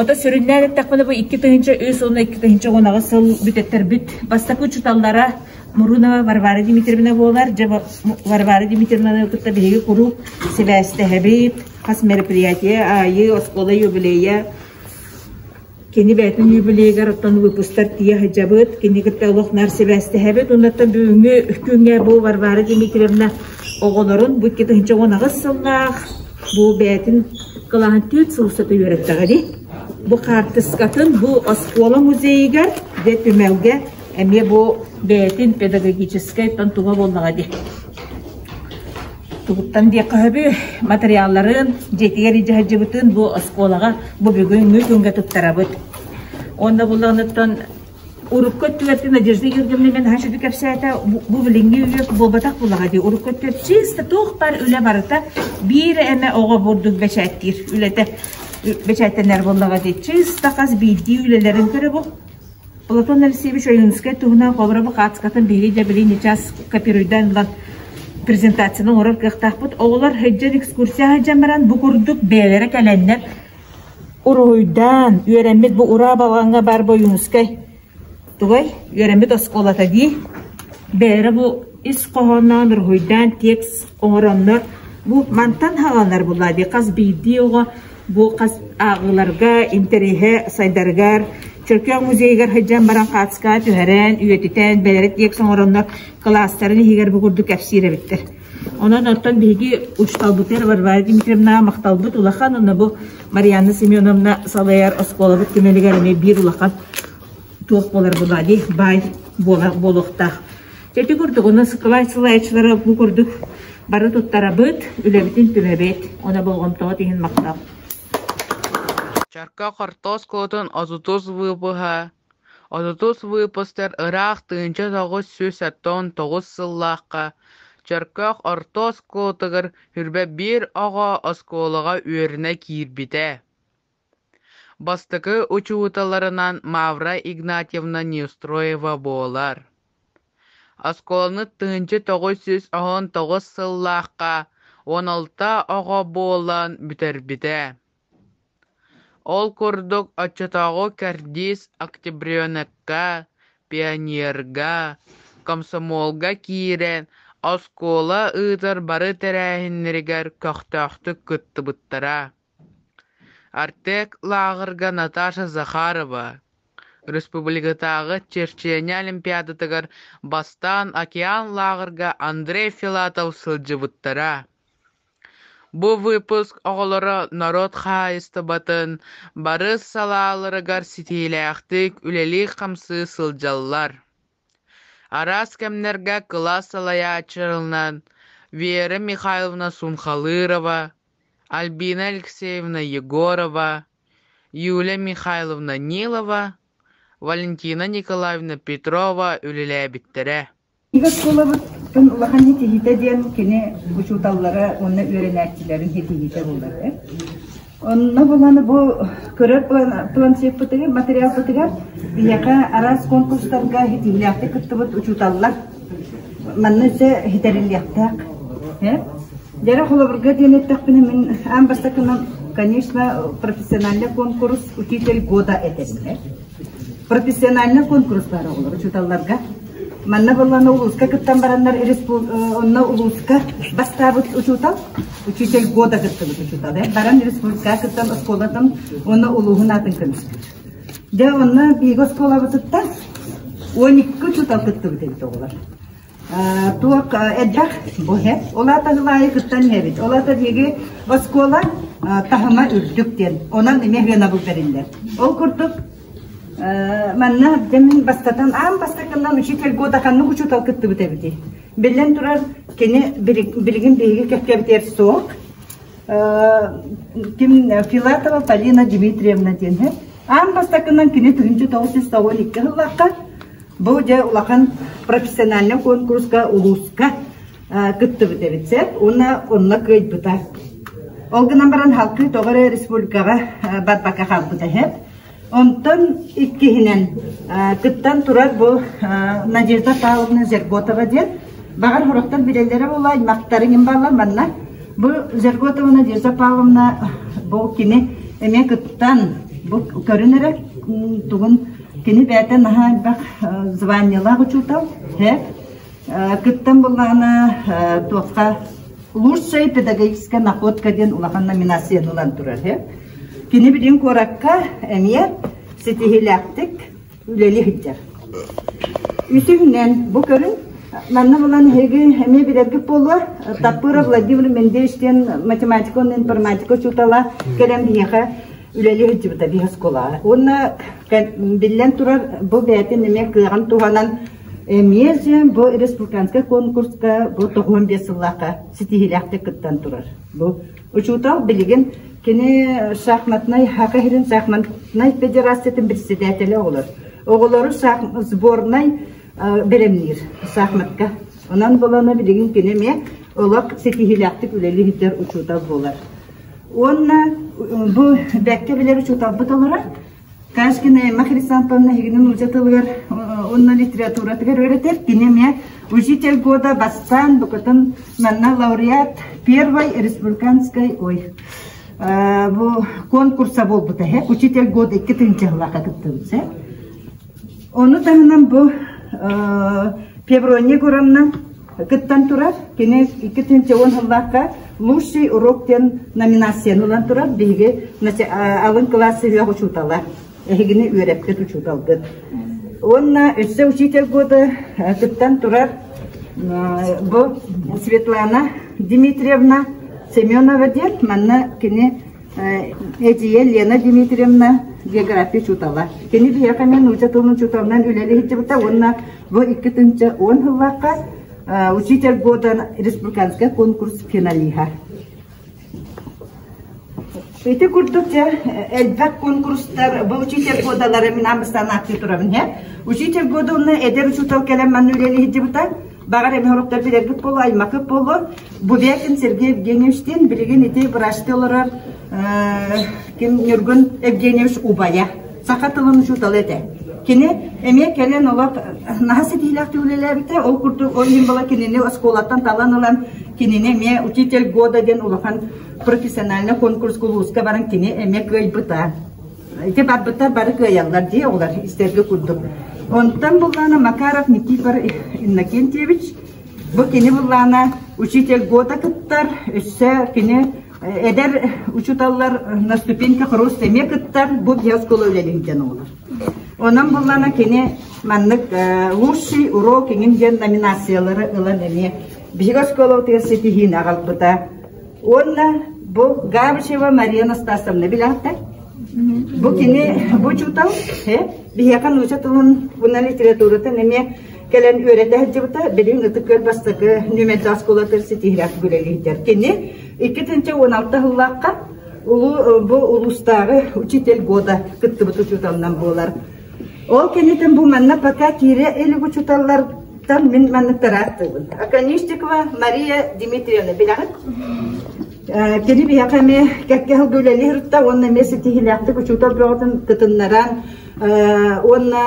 ото сүрүннээн эттэхпинэ бу 2003 уонна 2018 сыл бүтэттэрбит бастакы учууталлара Мурунова Варвара Дмитриевна буолар. Дьэ Варвара Дмитриевнаны кытта биһиги куруук сибээстэһэбит. Хас мероприятие аайы оскуола юбилейа кини бэйэтин юбилейыгар оттон выпустар тиийэ сылдьабыт. Кини кытта олох наар сибээстэһэбит. Оннуттан бүгүҥҥү күҥҥэ бу Варвара Дмитриевна оҕолорун бу 2018 сыллаах бу бэйэтин кылааһын түөрт сыл устата үөрэттэҕэ дии. Бу хаартыскатын бу оскуола музейыгар дьэ түмэлгэ Эмиэ бу бэйэтин педагогическай туга буоллаҕа дии. Тугуттан диэххэ сөбүй, материалларын дьиэтигэр илдьэ сылдьыбытын бу оскуолаҕа бу бүгүҥҥү күҥҥэ туттарабыт. Уонна буллаҕыныттан урукку өттүгэр Надежда Георгиевна мен наһаа үчүгэй кэпсээтэ, бу билиҥҥи үйэ буолбатах буоллаҕа дии. Урукку өттүгэр чисто туох баар үлэ барыта биир эмэ оҕо бурдук бэчээттиир үлэтэ бэчээттэнэр буоллаҕа дии. Чисто хас биирдии үлэлэрин көрө бу Платон Алексеевич Ойуунускай туһунан холобура бу хаацкатын биһиги дьэ билигин сейчас копируйдаан ылан презентацияны оҥорор кыахтаахпыт. Оҕолор сылдьан экскурсия сылдьан баран бу курдук бэйэлэрэ кэлэннэр уруһуйдаан үөрэммит бу ураа балаҕаҥҥа баар бу Ойуунускай тугай үөрэммит оскуолата дии. Бэйэлэрэ бу ис хоһоонноон уруһуйдаан текст оҥороннор бу мантан хааланар булла дии хас биирдии оҕо Бу хас ааҕыыларга интэриэһэ сайдарыгар, Чөркөөх музейыгар сылдьан баран хаацкаҕа түһэрэн, үйэтитэн, бэйэлэрэ текст оҥороннор кылаастарын иһигэр бу курдук кэпсиир эбиттэр. Онон оттон биһиги учууталбытыгар Варвара Дмитриевнаҕа махталбыт улахан, онно бу Марианна Семеновна салайар оскуолабыт түмэлигэр эмиэ биир улахан. туох буолар буолаа баай буолуохтаах. Ити курдук, онон сыкылаай сылайаччылары бу курдук бары туттарабыт, үлэбитин түмэбит, она болҕомтоҕут иһин махтал. Чарка хортуос куотун отутус выпуһа, отутус выпустар ыраах 1979 сыллаахха Чөркөөх орто оскуолатыгар 21 оҕо оскуолаҕа үөрэнэ киирбитэ. Бастакы учууталларынан Мавра Игнатьевна Неустроева буолар. Оскуоланы 1919 сыллаахха 16 оҕо буолан бүтэрбитэ. Ол курдук оччотооҕу кэрдиис октябренокка, пионерга, комсомолга киирэн, оскуола ыытар бары тэрээһиннэригэр көхтөөхтүк кыттыбыттара. Артек лааҕырга Наташа Захарова республикатааҕы черчение олимпиадатыгар бастаан «Океан» лааҕырга Андрей Филатов сылдьыбыттара. Бу выпуск оҕолоро норуот хаһаайыстыбатын бары салааларыгар ситиһиилээхтик үлэлии-хамсыы сылдьаллар. Араас кэмнэргэ кылаас салайааччыларынан Вера Михайловна Сунхалырова, Альбина Алексеевна Егорова, Юлия Михайловна Нилова, Валентина Николаевна Петрова үлэлээбиттэрэ. Оскуолабытын улахан ситиһиитэ диэн кини учууталлара уонна үөрэнээччилэрин ситиһиитэ буолар. Онно булан бу көрөр планшеппытыгар, материалбытыгар биһиэхэ араас конкурстарга ситиһиилээхтик кыттыбыт учууталлар манна өссө ситэриллиэхтээх. Дьэрэ холобурга диэн эттэхпинэ мин аан бастакынан, конечно, профессиональный конкурс «Учитель года» этэрим. Профессиональный конкурс баар оҕолор учууталларга. Манна буоллаҕына улууска кыттан бараннар онно улууска бастаабыт учуутал, учитель года кыттыбыт учуутал. Баран республикаҕа кыттан оскуолатын уонна улууһун аатын көмүскүүр. Дьэ онно биһиги оскуолабытыттан 12 учуутал кыттыбыт эбит оҕолор. Туох элбэх бу иһэ. Ол аата ылаайы кыттан иһэбит. Ол аата биһиги оскуола таһыма үрдүк диэн. Онон эмиэ сыанабыл бэриллэр. Ол курдук манна мин бастатан аан бастакынан учитель года ханнык учуутал кыттыбыт эбитий? Биллэн турар, кини билигин биһиги кэккэбитигэр суох. Ким Филатова Полина Дмитриевна диэн. Аан бастакынан кини 1992 сыллаахха Бу дьэ улахан профессиональнай куонкуруска улууска кыттыбыт эбит сөп уонна онно кыайбыта. Ол гынан баран халкы тоҕо эрэ республикаҕа барбакка хаалбыта иһэ. Онтон иккиһинэн кыттан турар бу Надежда Павловна Зерготова диэн баҕар сорохтор билэллэрэ буолуо аймахтарыҥ им бааллар манна. Бу Зерготова Надежда Павловна бу кини эмиэ кыттан бу көрүн эрэ тугун Кини бэйэтэ наһаа элбэх званиелаах учуутал, кыттан буллаҕына туохха лучшая педагогическая находка диэн улахан номинацияны ылан турар. Кини билигин куоракка эмиэ ситиһиилээхтик үлэлии сылдьар. Үсүһүнэн бу көрүҥ манна булан эһиги эмиэ билэргит буолуо Таппыров Владимир Мендеевич диэн математика уонна информатика учуутала кэлэн биһиэхэ үлэлии сылдьыбыта биир оскуолаҕа. Уонна биллэн турар, бу бэйэтин эмиэ кыаҕын туһанан эмиэ же бу республиканскай конкурска бу 95 сыллаахха ситиһиилээхтик кыттан турар. Бу учуутал билигин кини шахматнай Хака сирин шахматнай федерациятын председателэ оҕолор. Оҕолору сборнай бэлэмниир шахматка. Онон буолана билигин кини эмиэ олох ситиһиилээхтик үлэлии сылдьар учуутал буолар. Уонна бу бэккэ билэр учууталбыт олорор. Кашкина Эмма Хрисантовна эһигини нуучча тылыгар уонна литературатыгар үөрэтэр. Кини эмиэ учитель года бастаан букатын манна лауреат первой республиканской ой бу конкурса буолбута һэ учитель года икки тыһыынча сыллаахха кыттыбыт сэ. Ону таһынан бу Феврония Егоровна кыттан турар. Кини 2010 сыллаахха «Лучший урок» диэн номинацияны ылан турар. Биһиги алын кылаас сүһүөх учуутала. Эһигини үөрэппит учууталгыт. Уонна өссө учитель года кыттан турар бу Светлана Дмитриевна Семенова диэн. Манна кини эдьиийэ Лена Дмитриевна. география учуутала. Кини биһиэхэ эмиэ нуучча тылын учууталынан үлэлии сылдьыбыта уонна бу 2010 сыллаахха Учитель года республиканскай конкурс финалиһа. Ити курдук дьэ элбэх конкурстар бу учитель годалары мин аан ааттыы турабын һэ. Учитель года уонна эдэр учуутал кэлэн манна үлэлии сылдьыбыта. Баҕар эми сороктор билэргит буолуо, аймакыт буолуо. Бубякин Сергей Евгеньевичтиин билигин ити врачты олорор ким Ньургун Евгеньевич убайа. Саха тылын учуутала этэ. Кини эмиэ кэлэн олох наһаа ситиһиилээхтик үлэлээбитэ. Ол курдук ол иһин була кинини оскуолаттан талан ылан кинини эмиэ учитель года диэн улахан профессиональный конкурс улууска баран кини эмиэ кыайбыта. Ити барбыттар бары кыайаллар дии оҕолор истэргэ курдук. Онтон буллаана Макаров Никифор Иннокентьевич бу кини буллаана учитель года кыттар, өссө кини эдэр учууталлар на ступеньках роста эмиэ кыттар, бу биһи оскуола үлэлиһинтэн оҕолор. Онон буллаана кини маннык лучший урок иҥин диэн номинациялары ылан эмиэ биһиги оскуолабытыгар ситиһиини аҕалбыта. Уонна бу Габышева Мария Анастасовна билэхтэр. Бу кини бу учуутал биһиэхэ нуучча тылын уонна литературатын эмиэ кэлэн үөрэтэ сылдьыбыта. Билигин Ытык Күөл бастакы нүмердээх оскуолатыгар ситиһиилээх үлэлииллэр. Кини 2016 сыллаахха улуу бу улуустааҕы учитель года кыттыбыт учууталынан буолар. Ол кэнниттэн бу манна пока киирэ илик учууталлартан мин манныктары ааттыыбын. Оконешникова Мария Дмитриевна билэҕит? Кини биһиэхэ эмиэ кэккэ сылга үлэлии сырытта уонна эмиэ ситиһиилээхтик учуутал бөҕөтүн кытыннаран уонна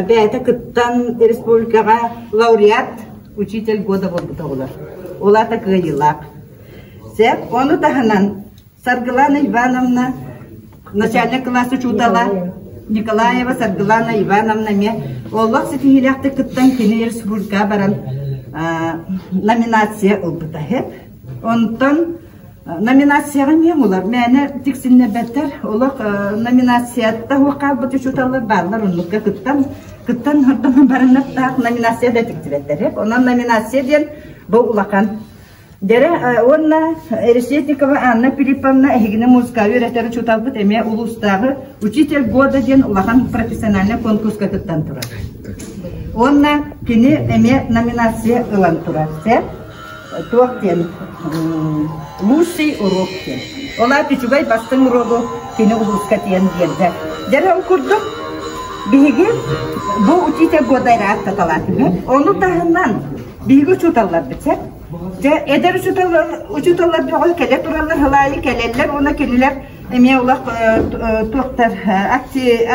бэйэтэ кыттан республикаҕа лауреат учитель года буолбут оҕолор. Ол аата кыайыылаах. Сөп, ону таһынан Саргылана Ивановна начальник кылаас учуутала Николаева Саргылана Ивановна эмиэ олох ситиһиилээхтик кыттан кини республикаҕа баран номинация ылбыта. Онтон номинацияҕа эмиэ улар мээнэ тиксиннэрбэттэр. Олох номинацията суох хаалбыт учууталлар бааллар оннукка кыттан кыттан хордонон бараннартаах номинация да тиксибэттэр. Онон номинация диэн бу улахан Дэрэ уонна Решетникова Анна Филипповна эһигини музыка үөрэтэр учууталбыт эмиэ улуустааҕы «Учитель года» диэн улахан профессиональнай конкурска кыттан турар. Уонна кини эмиэ номинация ылан турар. Туох диэн лучший урок диэн. Ол аата үчүгэй бастыҥ уруогу кини улууска тиийэн биэрдэ. Дьэ ол курдук биһиги бу учитель года эрэ ааттаталаатыбыт. Ону таһынан биһиги учууталларбыт сөп. Дьэ эдэр учууталлар учууталлар бөҕө кэлэ тураллар хылаайы кэлэллэр уонна кинилэр эмиэ улах туохтар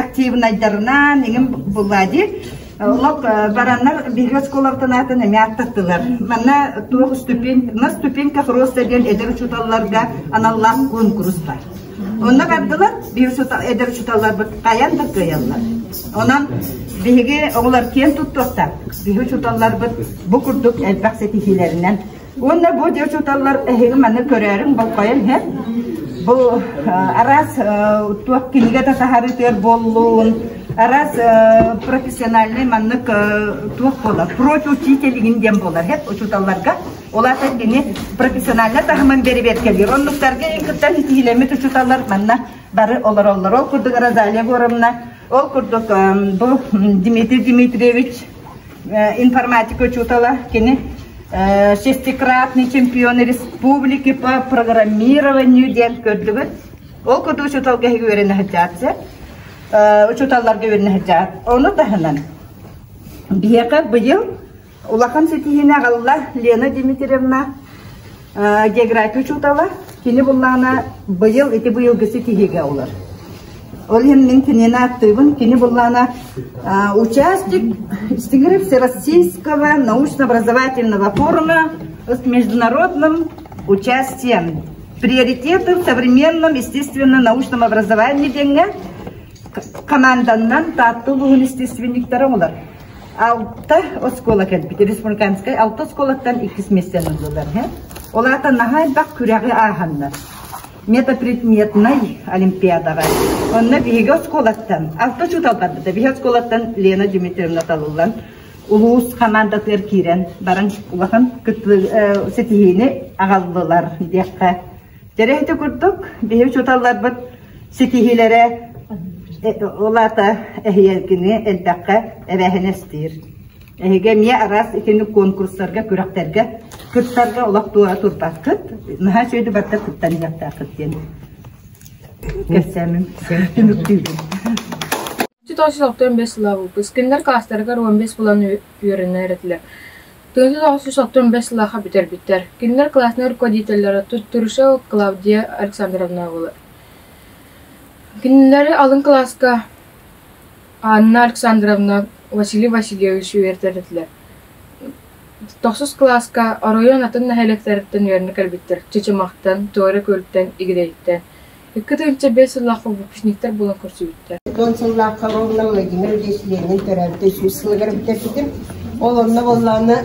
активнайдарынан иҥин булла дии. Олох бараннар биһиги оскуолабытын аатын эмиэ ааттаттылар. Манна туох ступень, на ступеньках роста диэн эдэр учууталларга аналлаах куонкурус бар. Онно бардылар, биһиги эдэр учууталларбыт хайаан да кыайаллар. Онон биһиги оҕолор киэн туттуохтаах. Биһиги учууталларбыт бу курдук элбэх ситиһиилэринэн Уонна бу учууталлар эһиги маны көрөөрүҥ, болҕойон иһэр. Бу араас туох кинигэ да таһаарыытыгар буоллун, араас профессиональный маннык туох буолар, профучитель игин диэн буолар һэп учууталларга. Ол аата кини профессиональнай таһымын бэрэбиэркэлиир. Оннуктарга эн кытта ситиһиилэммит учууталлар манна бары олороллор. Ол курдук Розалия Егоровна, ол курдук бу Дмитрий Дмитриевич информатика учуутала, кини шестикратный чемпион республики по программированию диэн көрдүгүт. Ол курдук учууталга үөрэнэ сылдьаат учууталларга үөрэнэ сылдьаат. Ону таһынан биһиэхэ быйыл улахан ситиһиини аҕалла Лена Дмитриевна география учуутала. Кини буллаҕына быйыл ити быйылгы ситиһиигэ олор. Ол иһин мин кинини ааттыыбын. Кини буллаҕына участник Всероссийского научно-образовательного форума с международным участием приоритеты в современном естественно-научном образовании диэҥҥэ команданнан Таатта улууһун естественниктара олор. Алта оскуола кэлбит. Республиканскай алта оскуолаттан иккис миэстэни ыллылар. Ол аата наһаа элбэх күрэҕи ааһаннар. Метапредметнай олимпиадаҕа. Онно биһиги оскуолаттан, алта учуутал барбыта. Биһиги оскуолаттан Лена Дмитриевна талыллан улуус хамаандатыгар киирэн баран улахан ситиһиини аҕаллылар диэххэ. Дьэрэ ити курдук биһиги учууталларбыт ситиһиилэрэ. Ол аата эһиэкини элбэххэ эбээһинэстиир. Эһиги эмиэ араас итини конкурстарга, күрэхтэргэ кыттарга олох туора турбаккыт. Наһаа үчүгэйдик барыта кыттан иһиэхтээххит диэн кэпсээмин түмүктүүбүн. 1965 сыла выпуск. Кинилэр класстарыгар 15 булан үөрэнэр этилэр. 1965 сыллаахха бүтэрбиттэр. Кинилэр классный руководителлара Туттурушева Клавдия Александровна буолар. Кинилэри алын кылааска Анна Александровна, Василий Васильевич үөрэтэр этилэр. Тохсус кылааска оройуон атын нэһилиэктэриттэн үөрэнэ кэлбиттэр Чычымахтан, Туора Күөлтэн, Игидэйиттэн. 2 5 сыллаахха выпускниктар буолан көрсүбүттэр. Тон сыллаахха ровно Владимир Ильич Ленин төрөөбүтэ сүүс сылыгар бүтэрбитим. Ол онно буоллаҕына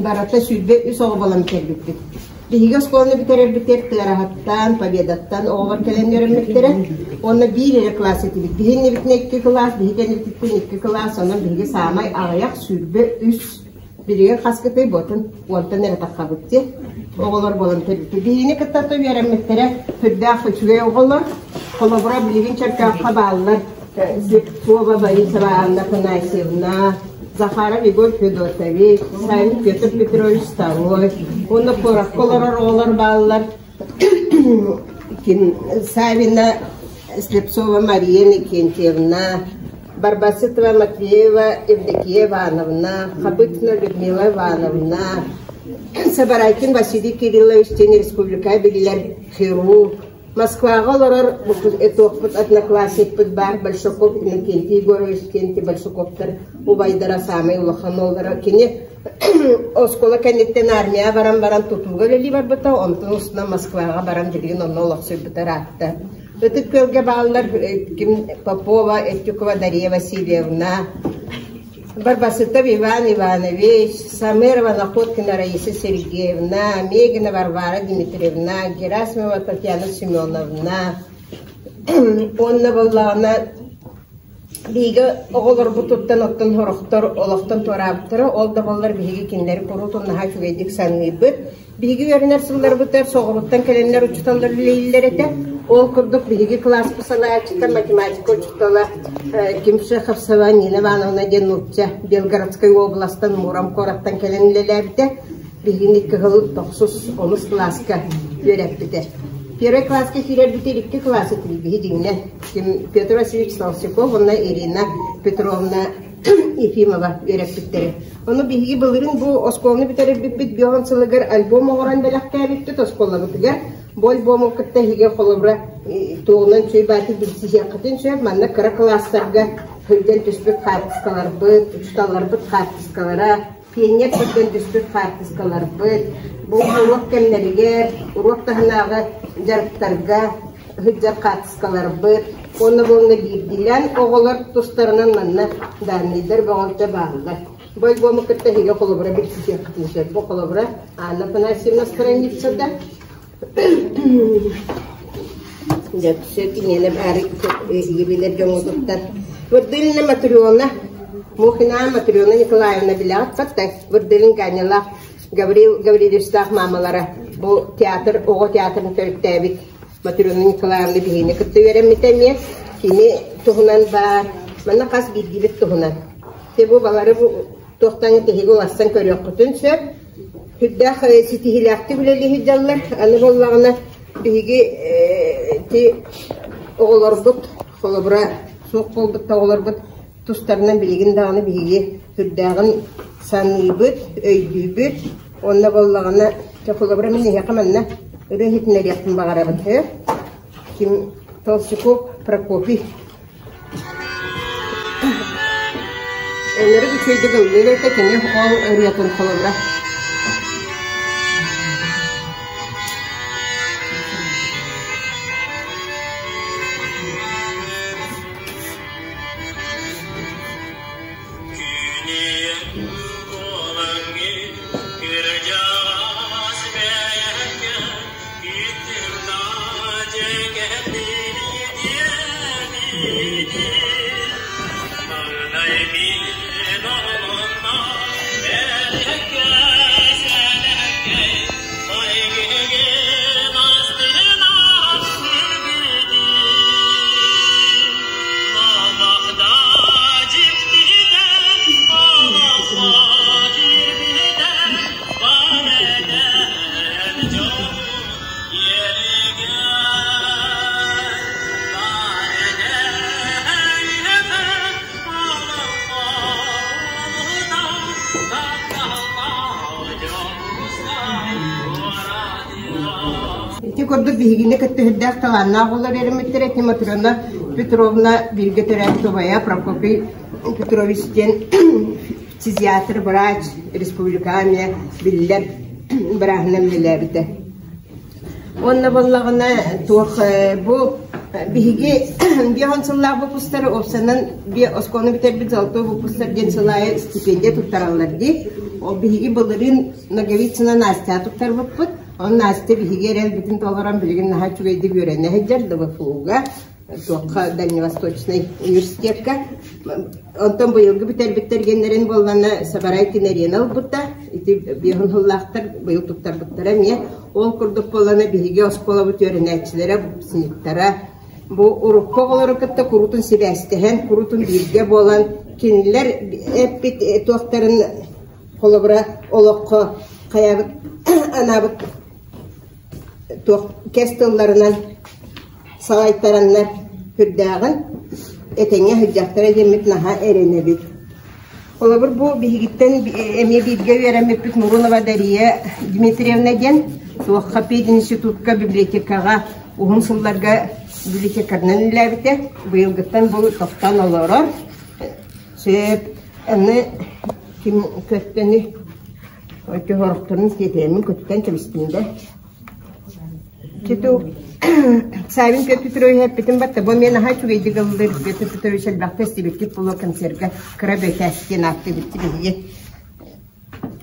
барыта 23 оҕо буолан кэлбиппит. Биһиги оскуоланы бүтэрэрбитигэр Тыараһаттан, Победаттан оҕолор кэлэн үөрэммиттэрэ. Уонна биир эрэ кылаас этибит. Биһи иннибитинэ икки кылаас, биһи кэннибититтэн икки кылаас, онон биһиги саамай аҕыйах 23 билигин хаскытый буотун уонтан эрэ таххабыт дии. Оҕолор буолан төрүттү. Биһигини кытта үөрэммиттэрэ сүрдээх үчүгэй оҕолор. Холобура билигин Чөркөөххө бааллар Слепцова Борисова Анна Афанасьевна, Захаров Егор Федотович, Савин Петр Петрович Старой, уонна куоракка олорор оҕолор бааллар Савина Слепцова Мария Никентьевна, Барбасытова Матвеева Евдокия Ивановна, Хабытина Людмила Ивановна, Сабарайкин Василий Кириллович диэн республика биллэр хирург, Москваҕа олорор туохпут одноклассникпыт баар Большаков Иннокентий Егорович диэн Большаковтар убайдара саамай улахан уоллара. Кини оскуола кэнниттэн армияҕа баран баран тутууга үлэлии барбыта, онтон устунан Москваҕа баран билигин онно олохсуйбута ыраатта. Ытык Күөлгэ бааллар ким Попова, Эртюкова Дария Васильевна, Барбасытов Иван Иванович, Самырова Находкина Раиса Сергеевна, Мегина Варвара Дмитриевна, Герасимова Татьяна Семеновна уонна буоллаҕына биһиги оҕолорбутуттан оттон сорохтор олохтон туораабыттара, ол да буоллар биһиги кинилэри куруутун наһаа үчүгэйдик саныыбыт. Биһиги үөрэнэр сылларбытыгар соҕурууттан кэлэннэр учууталлар үлэлииллэр этэ. Ол курдук биһиги кылааспыт салайааччыта математика учуутала Кимшеховцева Нина Ивановна диэн нуучча Белгородскай уобаластан Муром куораттан кэлэн үлэлээбитэ. Биһигини кыһыл тохсус онус кылааска үөрэппитэ. Первый класска киирэрбитигэр икки кылаас этибит биһи дьиҥинэн. Петр Васильевич Толстяков уонна Ирина Петровна Ефимова үөрэппиттэрэ. Ону биһиги былырыын бу оскуоланы бүтэрэрбиппит бион сылыгар альбом оҥорон бэлэхтээбиппит оскуолабытыгар. Бу альбому кытта эһиги холобура туоҕунан үчүгэй баатыр билсиһиэххитин сөп. Манна кыра кылаастарга сылдьан түспүт хаартыскаларбыт, учууталларбыт хаартыскалара, пионер сылдьан түспүт хаартыскаларбыт, бу уруок кэмнэригэр, уруок таһынааҕы дьарыктарга сылдьар хаартыскаларбыт уонна буолна биирдиилээн оҕолор тустарынан манна данныйдар бөҕөлтө бааллар. Бу альбому кытта эһиги холобура билсиһиэххитин сөп. Бу холобура Анна Афанасьевна страницата. Дьэ, киниэнэ баары билэр дьоҥҥутуттан. Вырдылина Матрена, Мухина Матрена Николаевна билэҕит батта Вырдылин Ганялаах Гаврил Гаврильевичтаах маамалара бу театр, оҕо театрын төрүттээбит Матрена Николаевна биһигини кытта үөрэммитэ эмиэ. Кини туһунан баар, манна хас биирдиибит туһунан. Те бу балары бу туохтан тиһиги уларсан көрүөххүтүн сөп. Сүрдээх ситиһиилээхтик үлэлии сылдьаллар. Аны буоллаҕына биһиги ти оҕолорбут холобура суох буолбут да оҕолорбут тустарынан билигин даҕаны биһиги сүрдээҕин саныыбыт, өйдүүбүт. Уонна буоллаҕына, чэ холобура мин эһиэхэ манна ырыа иһитиннэриэхпин баҕарабын. Ким Толстяков Прокопий. Өлөрүк үчүгэйдик ыллыыр этэ, кини ол ырыатын холобура. курдук биһигини кытта үрдээх талааннаах оҕолор үөрэммиттэрэ. Ити Матрена Петровна бииргэ төрөөбүт убайа Прокопий Петрович диэн фтизиатр врач республикаҕа эмиэ биллэр бырааһынан үлэлээбитэ. Уонна буоллаҕына туох бу биһиги биэс сыллаах выпустары уопсанан биэ оскуоланы бүтэрбит золотой выпустар диэн сыл аайы стипендия туттараллар дии. Ол биһиги былырыын Ноговицына Настя туттарбыппыт. Онон Настя биһиги эрэлбитин толорон билигин наһаа үчүгэйдик үөрэнэ сылдьар ДВФУ-га туохха Дальневосточнай университетка. Онтон быйылгы бүтэрбиттэр геннэрин буоллана Сабарай Тинэриэни ылбыта. Ити биэһин сыллаахтар быйыл туттарбыттара эмиэ. Ол курдук буоллана биһиги оскуолабыт үөрэнээччилэрэ, выпускниктара бу урукку оҕолору кытта куруутун сибээстэһэн, куруутун бииргэ буолан кинилэр эппит туохтарын холобура олоххо хайаабыт анаабыт туох кэс тылларынан салайтараннар сүрдээҕин этэҥҥэ сылдьахтара диэммит наһаа эрэнэбит. Холобур, бу биһигиттэн эмиэ бииргэ үөрэммиппит Мурунова Дария Дмитриевна диэн туохха пединститутка библиотекаҕа уһун сылларга библиотекарынан үлэлээбитэ. Быйылгыттан бу тохтоон олорор. Сөп, аны ким көттөнү Өтө сиэтиэмин көтүтэн кэбистим да. Титу Савин Петр Петрович эппитин батта бу мен аха үчүгэйдик ыллыр Петр Петрович элбэхтэ истибиккит буолуо концерга кыра бөтээс диэн ааттыыбыт биһиги.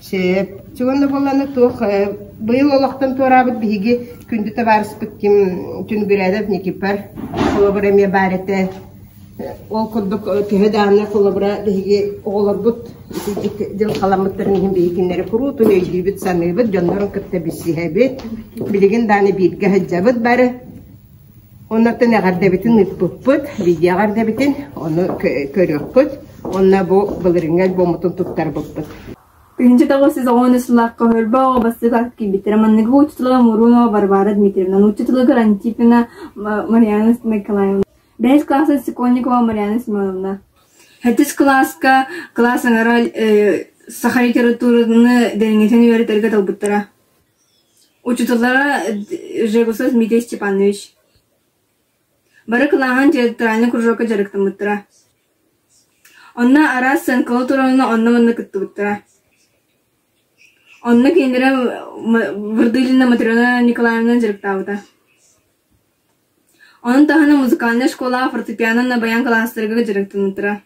Сөп. Чугунна буолланы туох быйыл олохтон туораабыт биһиги күндү табаарыспыт ким Түнгүрээдэв Никипар холобура эмиэ баар этэ. Ол курдук төһө даҕаны холобура биһиги оҕолорбут дьылҕаламмыттарын иһин биһиги кинилэри куруутун өйдүүбүт, саныыбыт, дьоннорун кытта билсиһэбит. Билигин даҕаны бииргэ сылдьабыт бары. Оннуттан эҕэрдэбитин ыыппыппыт, видео эҕэрдэбитин, ону көрүөххүт. Уонна бу былырыыҥҥы альбоммутун туттарбыппыт. 1910 сыллаахха Хөлбө оҕо бастакы ат киирбиттэрэ. Манныгы учуутала Мурунова Варвара Дмитриевна, нуучча тылыгар Антипина Марьяна Николаевна. Бэһис кылааска Сокольникова Марьяна Семеновна. Сэттис кылааска кылаас аҥара саха литератураны дириҥэтэн үөрэтэргэ талбыттара. Учууталлара Жегусов Дмитрий Степанович. Бары кылааһын театральнай кружокка дьарыктаммыттара. Онно араас сценкалар туруорунан онно-манна кыттыбыттара. Онно кинилэрэ Вырдылина Матрена Николаевна дьарыктаабыта. Ону таһынан музыкальнай школаҕа фортепиано баян кылаастарыгар дьарыктаныттара.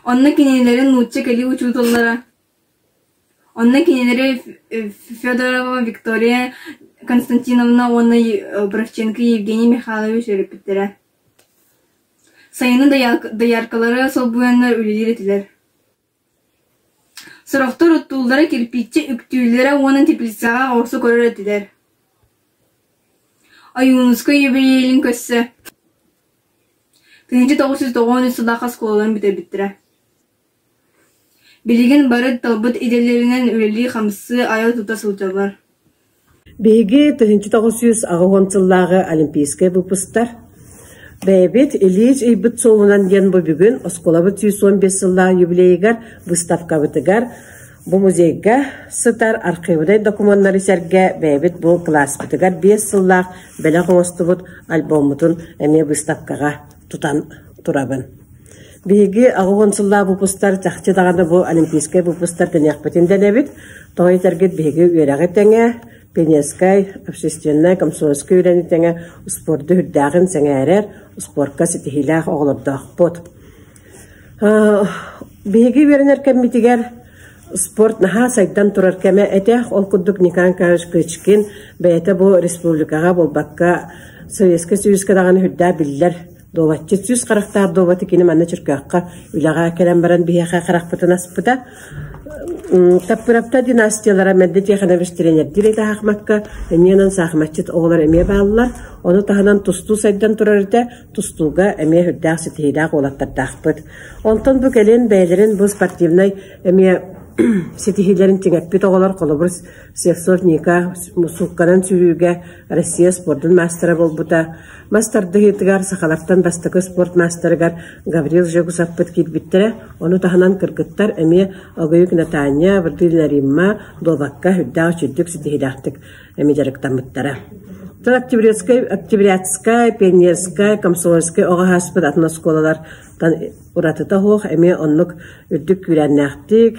Онно кинилэри нуучча кэлии учууталлара, онно кинилэри Федорова Виктория Константиновна уонна Бровченко Евгений Михайлович үөрэппиттэрэ. Сайынын дояркалары солбуйаннар үлэлиир этилэр. Сорохтор оттууллара кирпииччэ үктүүллэрэ уонна теплицаҕа оҕурсу көрөр этилэр. Ойуунускай юбилейын көрсө 1993 сыллаах оскуолаларын бүтэрбиттэрэ. Билигин бары талбыт идэлэринэн үлэлии-хамсыы, айа-тута сылдьаллар. Биһиги 1980 сыллааҕы Олимпийскай выпусктар бэйэбит Ильич ыйбыт суолунан диэн бу бүгүн оскуолабыт 115 сыллаах юбилейыгар выставкабытыгар бу музейга сытар архивнай докумуоннары сэргэ бэйэбит бу кылааспытыгар 5 сыллаах бэлэх оҥостубут альбоммутун эмиэ выставкаҕа тутан турабын. Биһиги 80 сыллаах выпустар чахчы даҕаны бу олимпийскай выпустар дэниэхпитин дэнэбит. Тоҕо этэргит биһиги үөрэҕи тэҥэ, пионерскай, общественнай, комсомольскай үлэни тэҥэ спорду үрдээҕин сэҥээрэр, спортка ситиһиилээх оҕолордоохпут. Биһиги үөрэнэр кэммитигэр спорт наһаа сайдан турар кэмэ этэ. Ол курдук Николай Николаевич Кычкин бэйэтэ бу республикаҕа буолбакка Советскай Союзка даҕаны үрдээх биллэр Дуобатчыт сүүс харахтаах дуобаты кини манна Чөркөөххө үлэҕэ кэлэн баран биһиэхэ харахпытын аспыта. Таппырапта династиялара Мэнди Тихонович тренердиир этэ Ахмакка, эмиэнэн саахыматчыт оҕолор эмиэ бааллар. Ону таһынан тустуу сайдан турар этэ, тустууга эмиэ үрдээх ситиһиилээх уолаттардаахпыт. Онтон бу кэлин бэйэлэрин бу спортивнай эмиэ ситиһиилэрин чиҥэппит оҕолор, холобур, Слепцов Ника суукканан сүүрүүгэ Россия спордун маастара буолбута. Мас тардыһыытыгар сахалартан бастакы спорт маастарыгар Гаврил Жегусовпыт киирбиттэрэ. Ону таһынан кыргыттар эмиэ Огоюк Наталья, Вардылина Римма дуобакка үрдээх үчүгдүк ситиһиилээхтик эмиэ дьарыктаммыттара. Октябрятскай, Октябрятскай, Пионерскай, Комсомольскай оҕо ааспыт атын оскуолалартан уратыта суох, эмиэ оннук үрдүк күүрээннээхтик,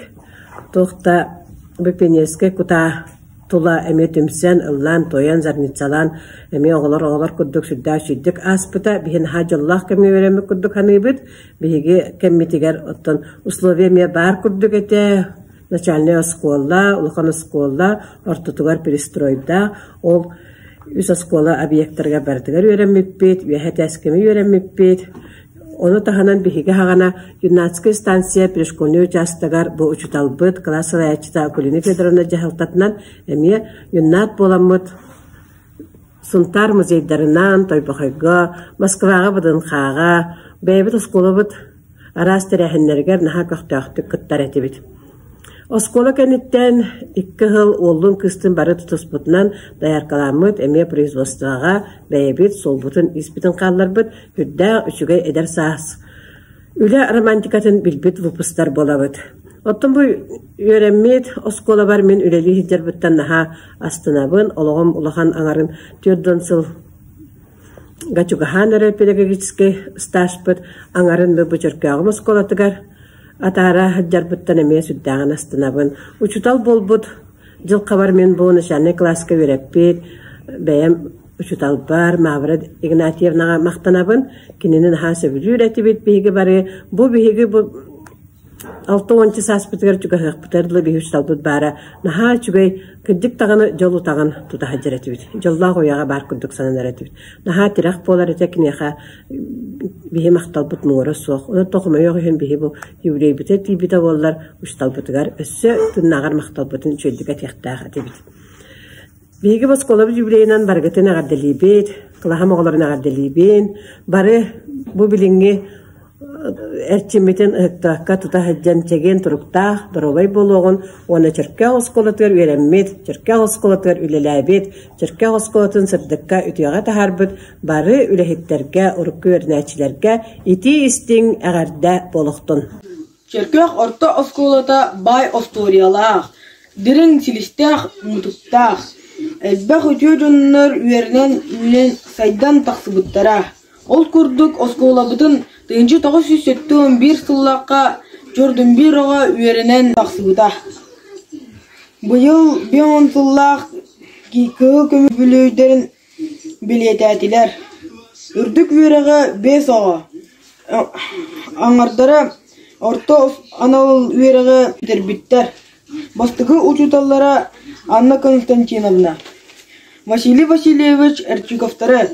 туох да бу пионерскай кутаа тула эмиэ түмсэн, ыллаан-туойан, зарницалаан эмиэ оҕолор оҕолор курдук сүрдээх үчүгдүк ааспыта. Биһи наһаа дьоллоох кэмҥэ үөрэммит курдук саныыбыт. Биһиги кэммитигэр оттон условия эмиэ баар курдук этэ. Начальнай оскуола, улахан оскуола, ортотугар перестройдаах. Ол үс оскуола объектарыгар барытыгар үөрэммиппит, үөһэ этээскэми үөрэммиппит. Ону таһынан биһиги аһаҕана юннатскай станция пришкольнай учаастагар бу учууталбыт, кылаас салайааччыта Акулина Федоровна дьаһалтатынан эмиэ юннат буоламмыт Сунтаар музейдарынан, Тойбохойго, Москваҕа ВДНХ-ҕа, бэйэбит оскуолабыт араас тэрээһиннэригэр наһаа көхтөөхтүк кыттар этибит. Оскуола кэнниттэн икки сыл уоллуун кыыстыын бары тутуспутунан дояркаламмыт, эмиэ производствоҕа бэйэбит суолбутун испитин хаалларбыт үрдээх үчүгэй эдэр саас үлэ романтикатын билбит выпустар буолабыт. Оттон бу үөрэммит оскуолабар мин үлэлии сылдьарбыттан наһаа астынабын, олоҕум улахан аҥарын 40 сыл чугаһаан эрэр педагогическай стажпыт аҥарын бу Чөркөөҕүм оскуолатыгар атаара сылдьарбыттан эмиэ сүрдээҕин астынабын. Учуутал буолбут дьыл хабар мин бу начальнай кылааска үөрэппит бэйэм учууталбар Мавра Игнатьевнаҕа махтанабын. Кинини наһаа сөбүлүүр этибит биһиги бары. Бу биһиги бу 60 сааспытыгар чугаһыахпытыгар дылы биһи учууталбыт баара наһаа үчүгэй, кырдьык даҕаны дьол утаҕын тута сылдьар этибит. Дьоллоох уйаҕа баар курдук сананар этибит. Наһаа тирэх буолар этэ киниэхэ биһи махталбыт муҥура суох. Онон хомойуох иһин биһи бу юбилейбитэ тиийбитэ буоллар учууталбытыгар өссө тыыннааҕар махталбытын үчүгэйдик этиэхтээх этибит. Биһиги оскуолабыт юбилейынан барыгытын эҕэрдэлиибит, кылаһым оҕолорун эҕэрдэлиибин. Бары бу билиҥҥи эрчиммитин ыһыктыбакка тута сылдьан чэгиэн туруктаах, доруобай буолуоҕун уонна Чөркөөх оскуолатыгар үөрэммит, Чөркөөх оскуолатыгар үлэлээбит, Чөркөөх оскуолатын сырдыкка, үтүөҕэ таһаарбыт бары үлэһиттэргэ, урукку үөрэнээччилэргэ итии-истиҥ эҕэрдэ буолуохтун! Чөркөөх орто оскуолата баай остуоруйалаах, дириҥ силистээх-мутуктаах, элбэх үтүө дьоннор үөрэнэн, үүнэн, сайдан тахсыбыттара. Ол курдук оскуолабытын 1971 сыллаахха Чордунбир оҕо үөрэнэн тахсыбыта. Быйыл 50 сыллаах Кыһыл көмүс үбүлүөйдэрин билиэтээтилэр. Үрдүк үөрэҕи биэс оҕо, аҥардара орто анал үөрэҕи бүтэрбиттэр. Бастакы учууталлара Анна Константиновна, Василий Васильевич Эрчиковтары,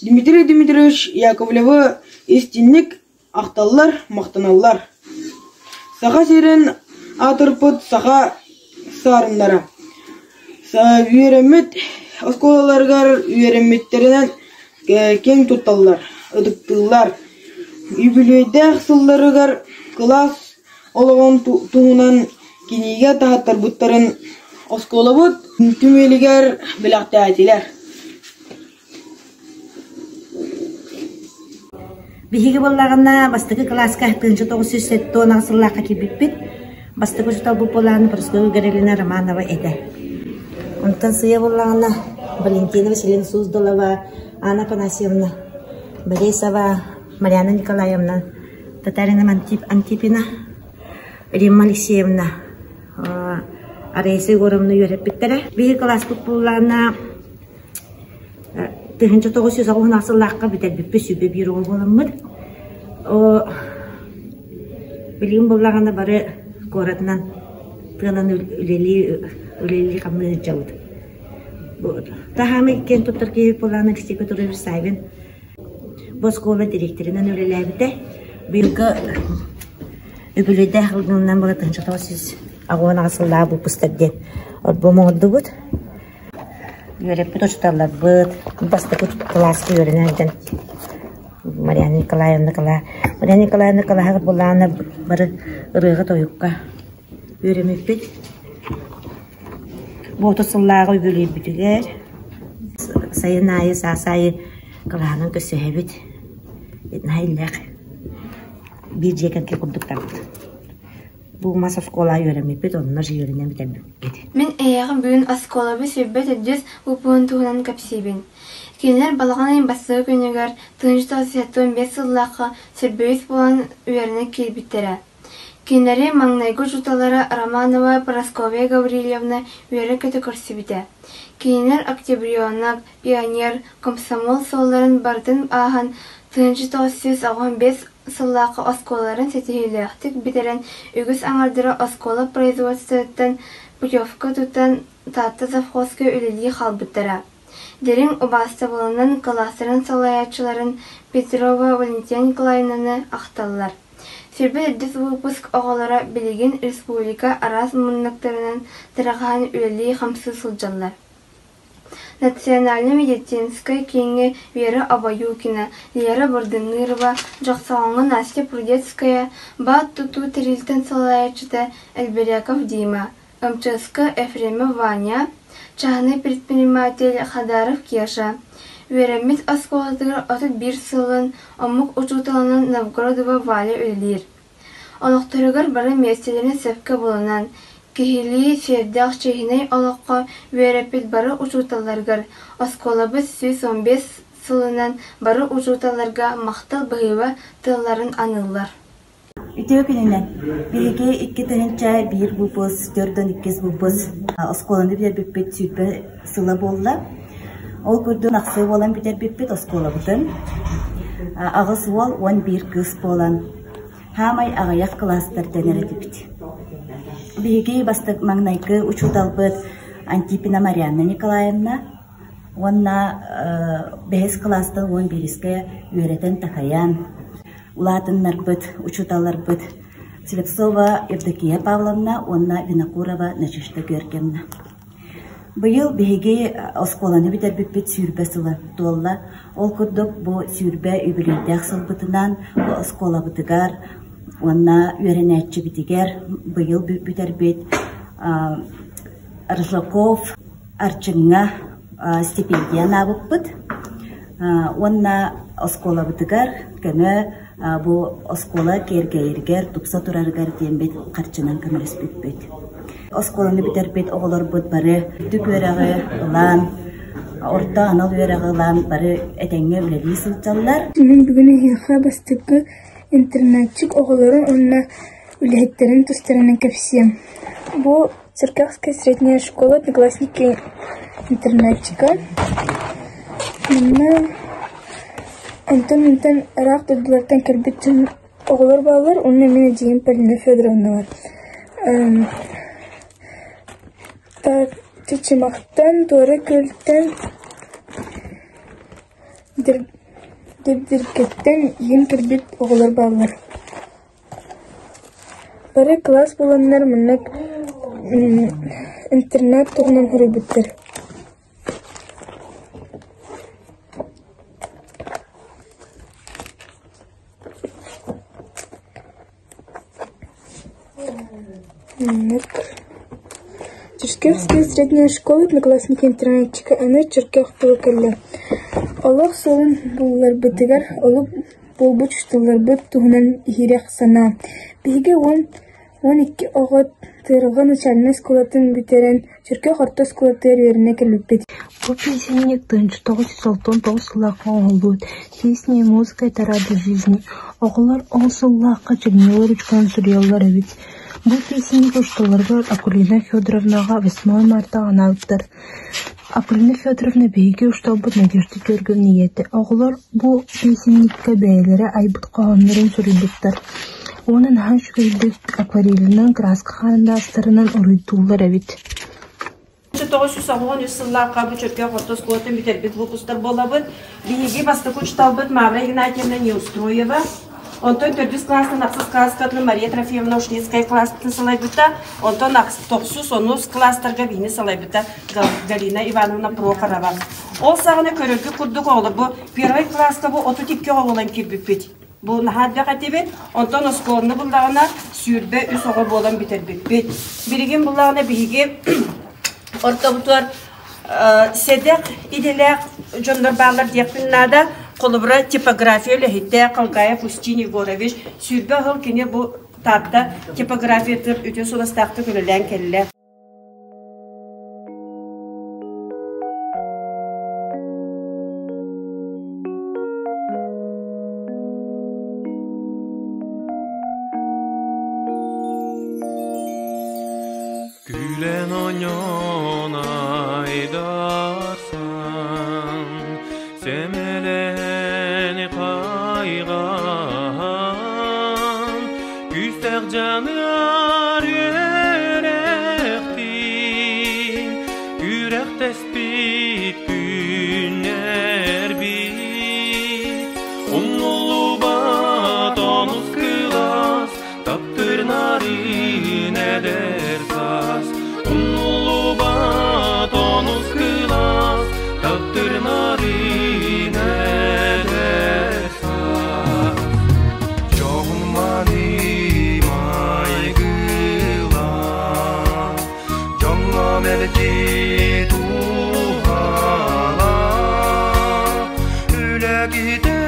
Дмитрий Дмитриевич Яковлевы истиҥник ахталлар, махтаналлар. Саха сирин аатырпыт саха саарыннара үөрэммит оскуолаларыгар үөрэммиттэринэн киэҥ тутталлар, ытыктыыллар. Үбүлүөйдээх сылларыгар кылаас олоҕун туһунан кинигэ таһааттарбыттарын оскуолабыт түмэлигэр бэлэхтээтилэр. Биһиги буоллаҕына бастакы кылааска 1978 сыллаахха киирбиппит. Бастакы учууталбыт буоллаҕына Прасковья Гавриловна Романова этэ. Онтон сыыйа буоллаҕына Валентина Васильевна Суздалова, Анна Афанасьевна Борисова, Марьяна Николаевна Татарина Антипина, Римма Алексеевна Раиса Егоровна үөрэппиттэрэ. Биһиги кылааспыт буоллаҕына 1990 сыллаахха бүтэрбиппит сүбэ биир оҕо буоламмыт. Билигин буоллаҕына бары куоратынан тыанан үлэлии үлэлии хамныы сылдьабыт. Таһаамы киэн туттар киһи буоллаҕына Алексей Петрович Савин бу оскуола дириэктэринэн үлэлээбитэ. Быйылгы үбүлүөйдээх ылгынынан буола 1998 сыллаах выпустар диэн альбом оҥордубут. Үөрэппит учууталларбыт бастакы кылааска үөрэнэ сылдьан Марьяна Николаевна кылаа Марьяна Николаевна кылааһыгар буоллаҕына бары ырыаҕа-тойукка. үөрэммиппит. Бу 30 сыллааҕы үбүлүөйбүтүгэр сайын аайы, саас аайы кылааһынан көрсүһэбит. Наһаа иллээх биир дьиэ кэргэн курдуктарбыт. Бу мас оскуолаҕа үөрэммиппит, онно же үөрэнэн бүтэрбиппит. Мин эйиэхэ бүгүн оскуолабыт 104 выпуһун туһунан кэпсиибин. Кинилэр балаҕан ыйын бастакы күнүгэр 1975 сыллаахха сөрбөйүс буолан үөрэнэ киирбиттэрэ. Кинилэри маҥнайгы учууталлара Романова Парасковья Гаврильевна үөрэ-көтө көрсүбүтэ. Кинилэр октябренок, пионер, комсомол суолларын барытын ааһан 1985 сыллаахха оскуолаларын ситиһиилээхтик бүтэрэн үгүс аҥардара оскуола производствотыттан путевка тутан Таатта совхозка үлэлии хаалбыттара. Дириҥ убаастабылынан кылаастарын салайааччыларын Петрова Валентина Николаевнаны ахталлар. Сүрбэ үрдүс выпуск оҕолоро билигин республика араас муннуктарынан тарҕаһан үлэлии-хамсыы сылдьаллар. Национальнай медицинскэй кииҥҥэ Вера Обоюкина, Лера Бырдыныырова, Дьохсоҕоҥҥо Настя Прудецкая, БАД тутуу тэрилтэн салайааччыта Эльберяков Дима, МЧС-ка Ефремов Ваня, чааһынай предприниматель Хадаров Кеша, үөрэммит оскуолатыгар 31 сылын омук учууталынан Новгородова Валя үлэлиир. Олохторугар бары миэстэлэрин сөпкө булунан, киһилии сиэрдээх чиэһинэй олоххо үөрэппит бары учууталларыгар оскуолабыт 115 сылынан бары учууталларга махтал баһыыба тылларын аныыллар. Үтүө күнүнэн! Биһиги 2001 выпуск, 42 выпуск оскуоланы бүтэрбиппит 20 сыла буолла. Ол курдук ахсыы буолан бүтэрбиппит оскуолабытын. Аҕыс уол, 11 кыыс буолан хаамай аҕыйах кылаастар дэнэр этибит. Биһиги бастак маҥнайгы учууталбыт Антипина Марианна Николаевна уонна бэһис кылаастан 11-искэ үөрэтэн-такайан улаатыннарбыт учууталларбыт Слепцова Евдокия Павловна уонна Винокурова Надежда Георгиевна. Быйыл биһиги оскуоланы бүтэрбиппит 20 сыла туолла. Ол курдук бу 20 үбүлүөйдээх сылбытынан бу оскуолабытыгар уонна үөрэнээччибитигэр быйыл бүтэрбит Рыжаков Арчыҥҥа стипендия анаабыппыт уонна оскуолабытыгар көмө бу оскуола киэргэйэригэр, тупса турарыгар диэммит харчынан көмөлөспүппүт. Оскуоланы бүтэрбит оҕолорбут бары үрдүк үөрэҕи ылан, орто анал үөрэҕи ылан бары этэҥҥэ үлэлии сылдьаллар. Мин бүгүн эһиэхэ бастакы интернатчик оҕолорун уонна үлэһиттэрин тустарынан кэпсиэм. Бу Церковская средняя школа одноклассники интернатчика. Манна онтон-онтон ыраах дойдулартан кэлбит дьон оҕолор бааллар уонна мин эдьиийим Полина Федоровна бар. Чычымахтан, Туора Күөлтэн, Дэбдиргэттэн иһин кэлбит оҕолор бааллар. Бары кылаас буоланнар маннык интернат туһунан суруйбуттар Маннык Черкесская средняя школа одноклассники интернатчика аны Чөркөөх тылы кэллэ. Олох суолун булларбытыгар олук буолбут учууталларбыт туһунан иһирэх санаа. Биһиги 12 оҕо Тыырҕа начальнай оскуолатын бүтэрэн, Чөркөөх орто оскуолатыгар үөрэнэ кэлбиппит. Бу песенник 1969 сыллаахха оҥоһуллубут «Песни и музыка – это радость жизни». Оҕолор ол сыллаахха чернила ручканан суруйаллар эбит. Бу песенник усталарыгар Акулина Федоровнаҕа 8 марта анаабыттар. Акулина Федоровна биһиги учууталбыт Надежда Георгиевна ийэтэ. Оҕолор бу песенниккэ бэйэлэрэ айбыт хоһооннорун суруйбуттар. Уонна наһаа үчүгэйдик акварелинэн, краска харандаастарынан уруйдууллар эбит. 1993 сыллаахха бу Чөркөөх орто оскуолатын бүтэрбит выпустар буолабыт. Биһиги бастакы учууталбыт Мавра Игнатьевна Неустроева. Онтон төрдүс класстан ахсыс класскатын Мария Трофимовна Ушницкая класстан салайбыта. Онтон тохсус, онус класстарга биһини салайбыта Галина Ивановна Прохорова. Ол саҕана көрөргө курдук оҕолор бу первый класска бу 32 оҕолон киирбиппит. Бу наһаа элбэх этибит. Онтон оскуоланы буллаҕына 23 оҕо буолан бүтэрбиппит. Билигин буллаҕына биһиги ортобутугар сэдэх идэлээх дьоннор бааллар диэхпин наада. Холобура, типография үлэһитэ Халгаев Устин Егорович 20 сыл кини бу Таатта типографиятыгар үтүө суобастаахтык үлэлээн кэллэ. Күлэн оонньоон айдарсан, сэмэлээн хайҕаан, күүстээх дьаныар үөрэхтиин, күрэхтэспит күннэрбит, умнуллубат онус кылаас, таптыыр нарын эдэр саас, умнуллубат онус кылаас, таптыыр нарын эдэр саас. Дьоһун-маны майгылаах, дьоҥҥо мэлдьи туһалаах, үлэ киһитэ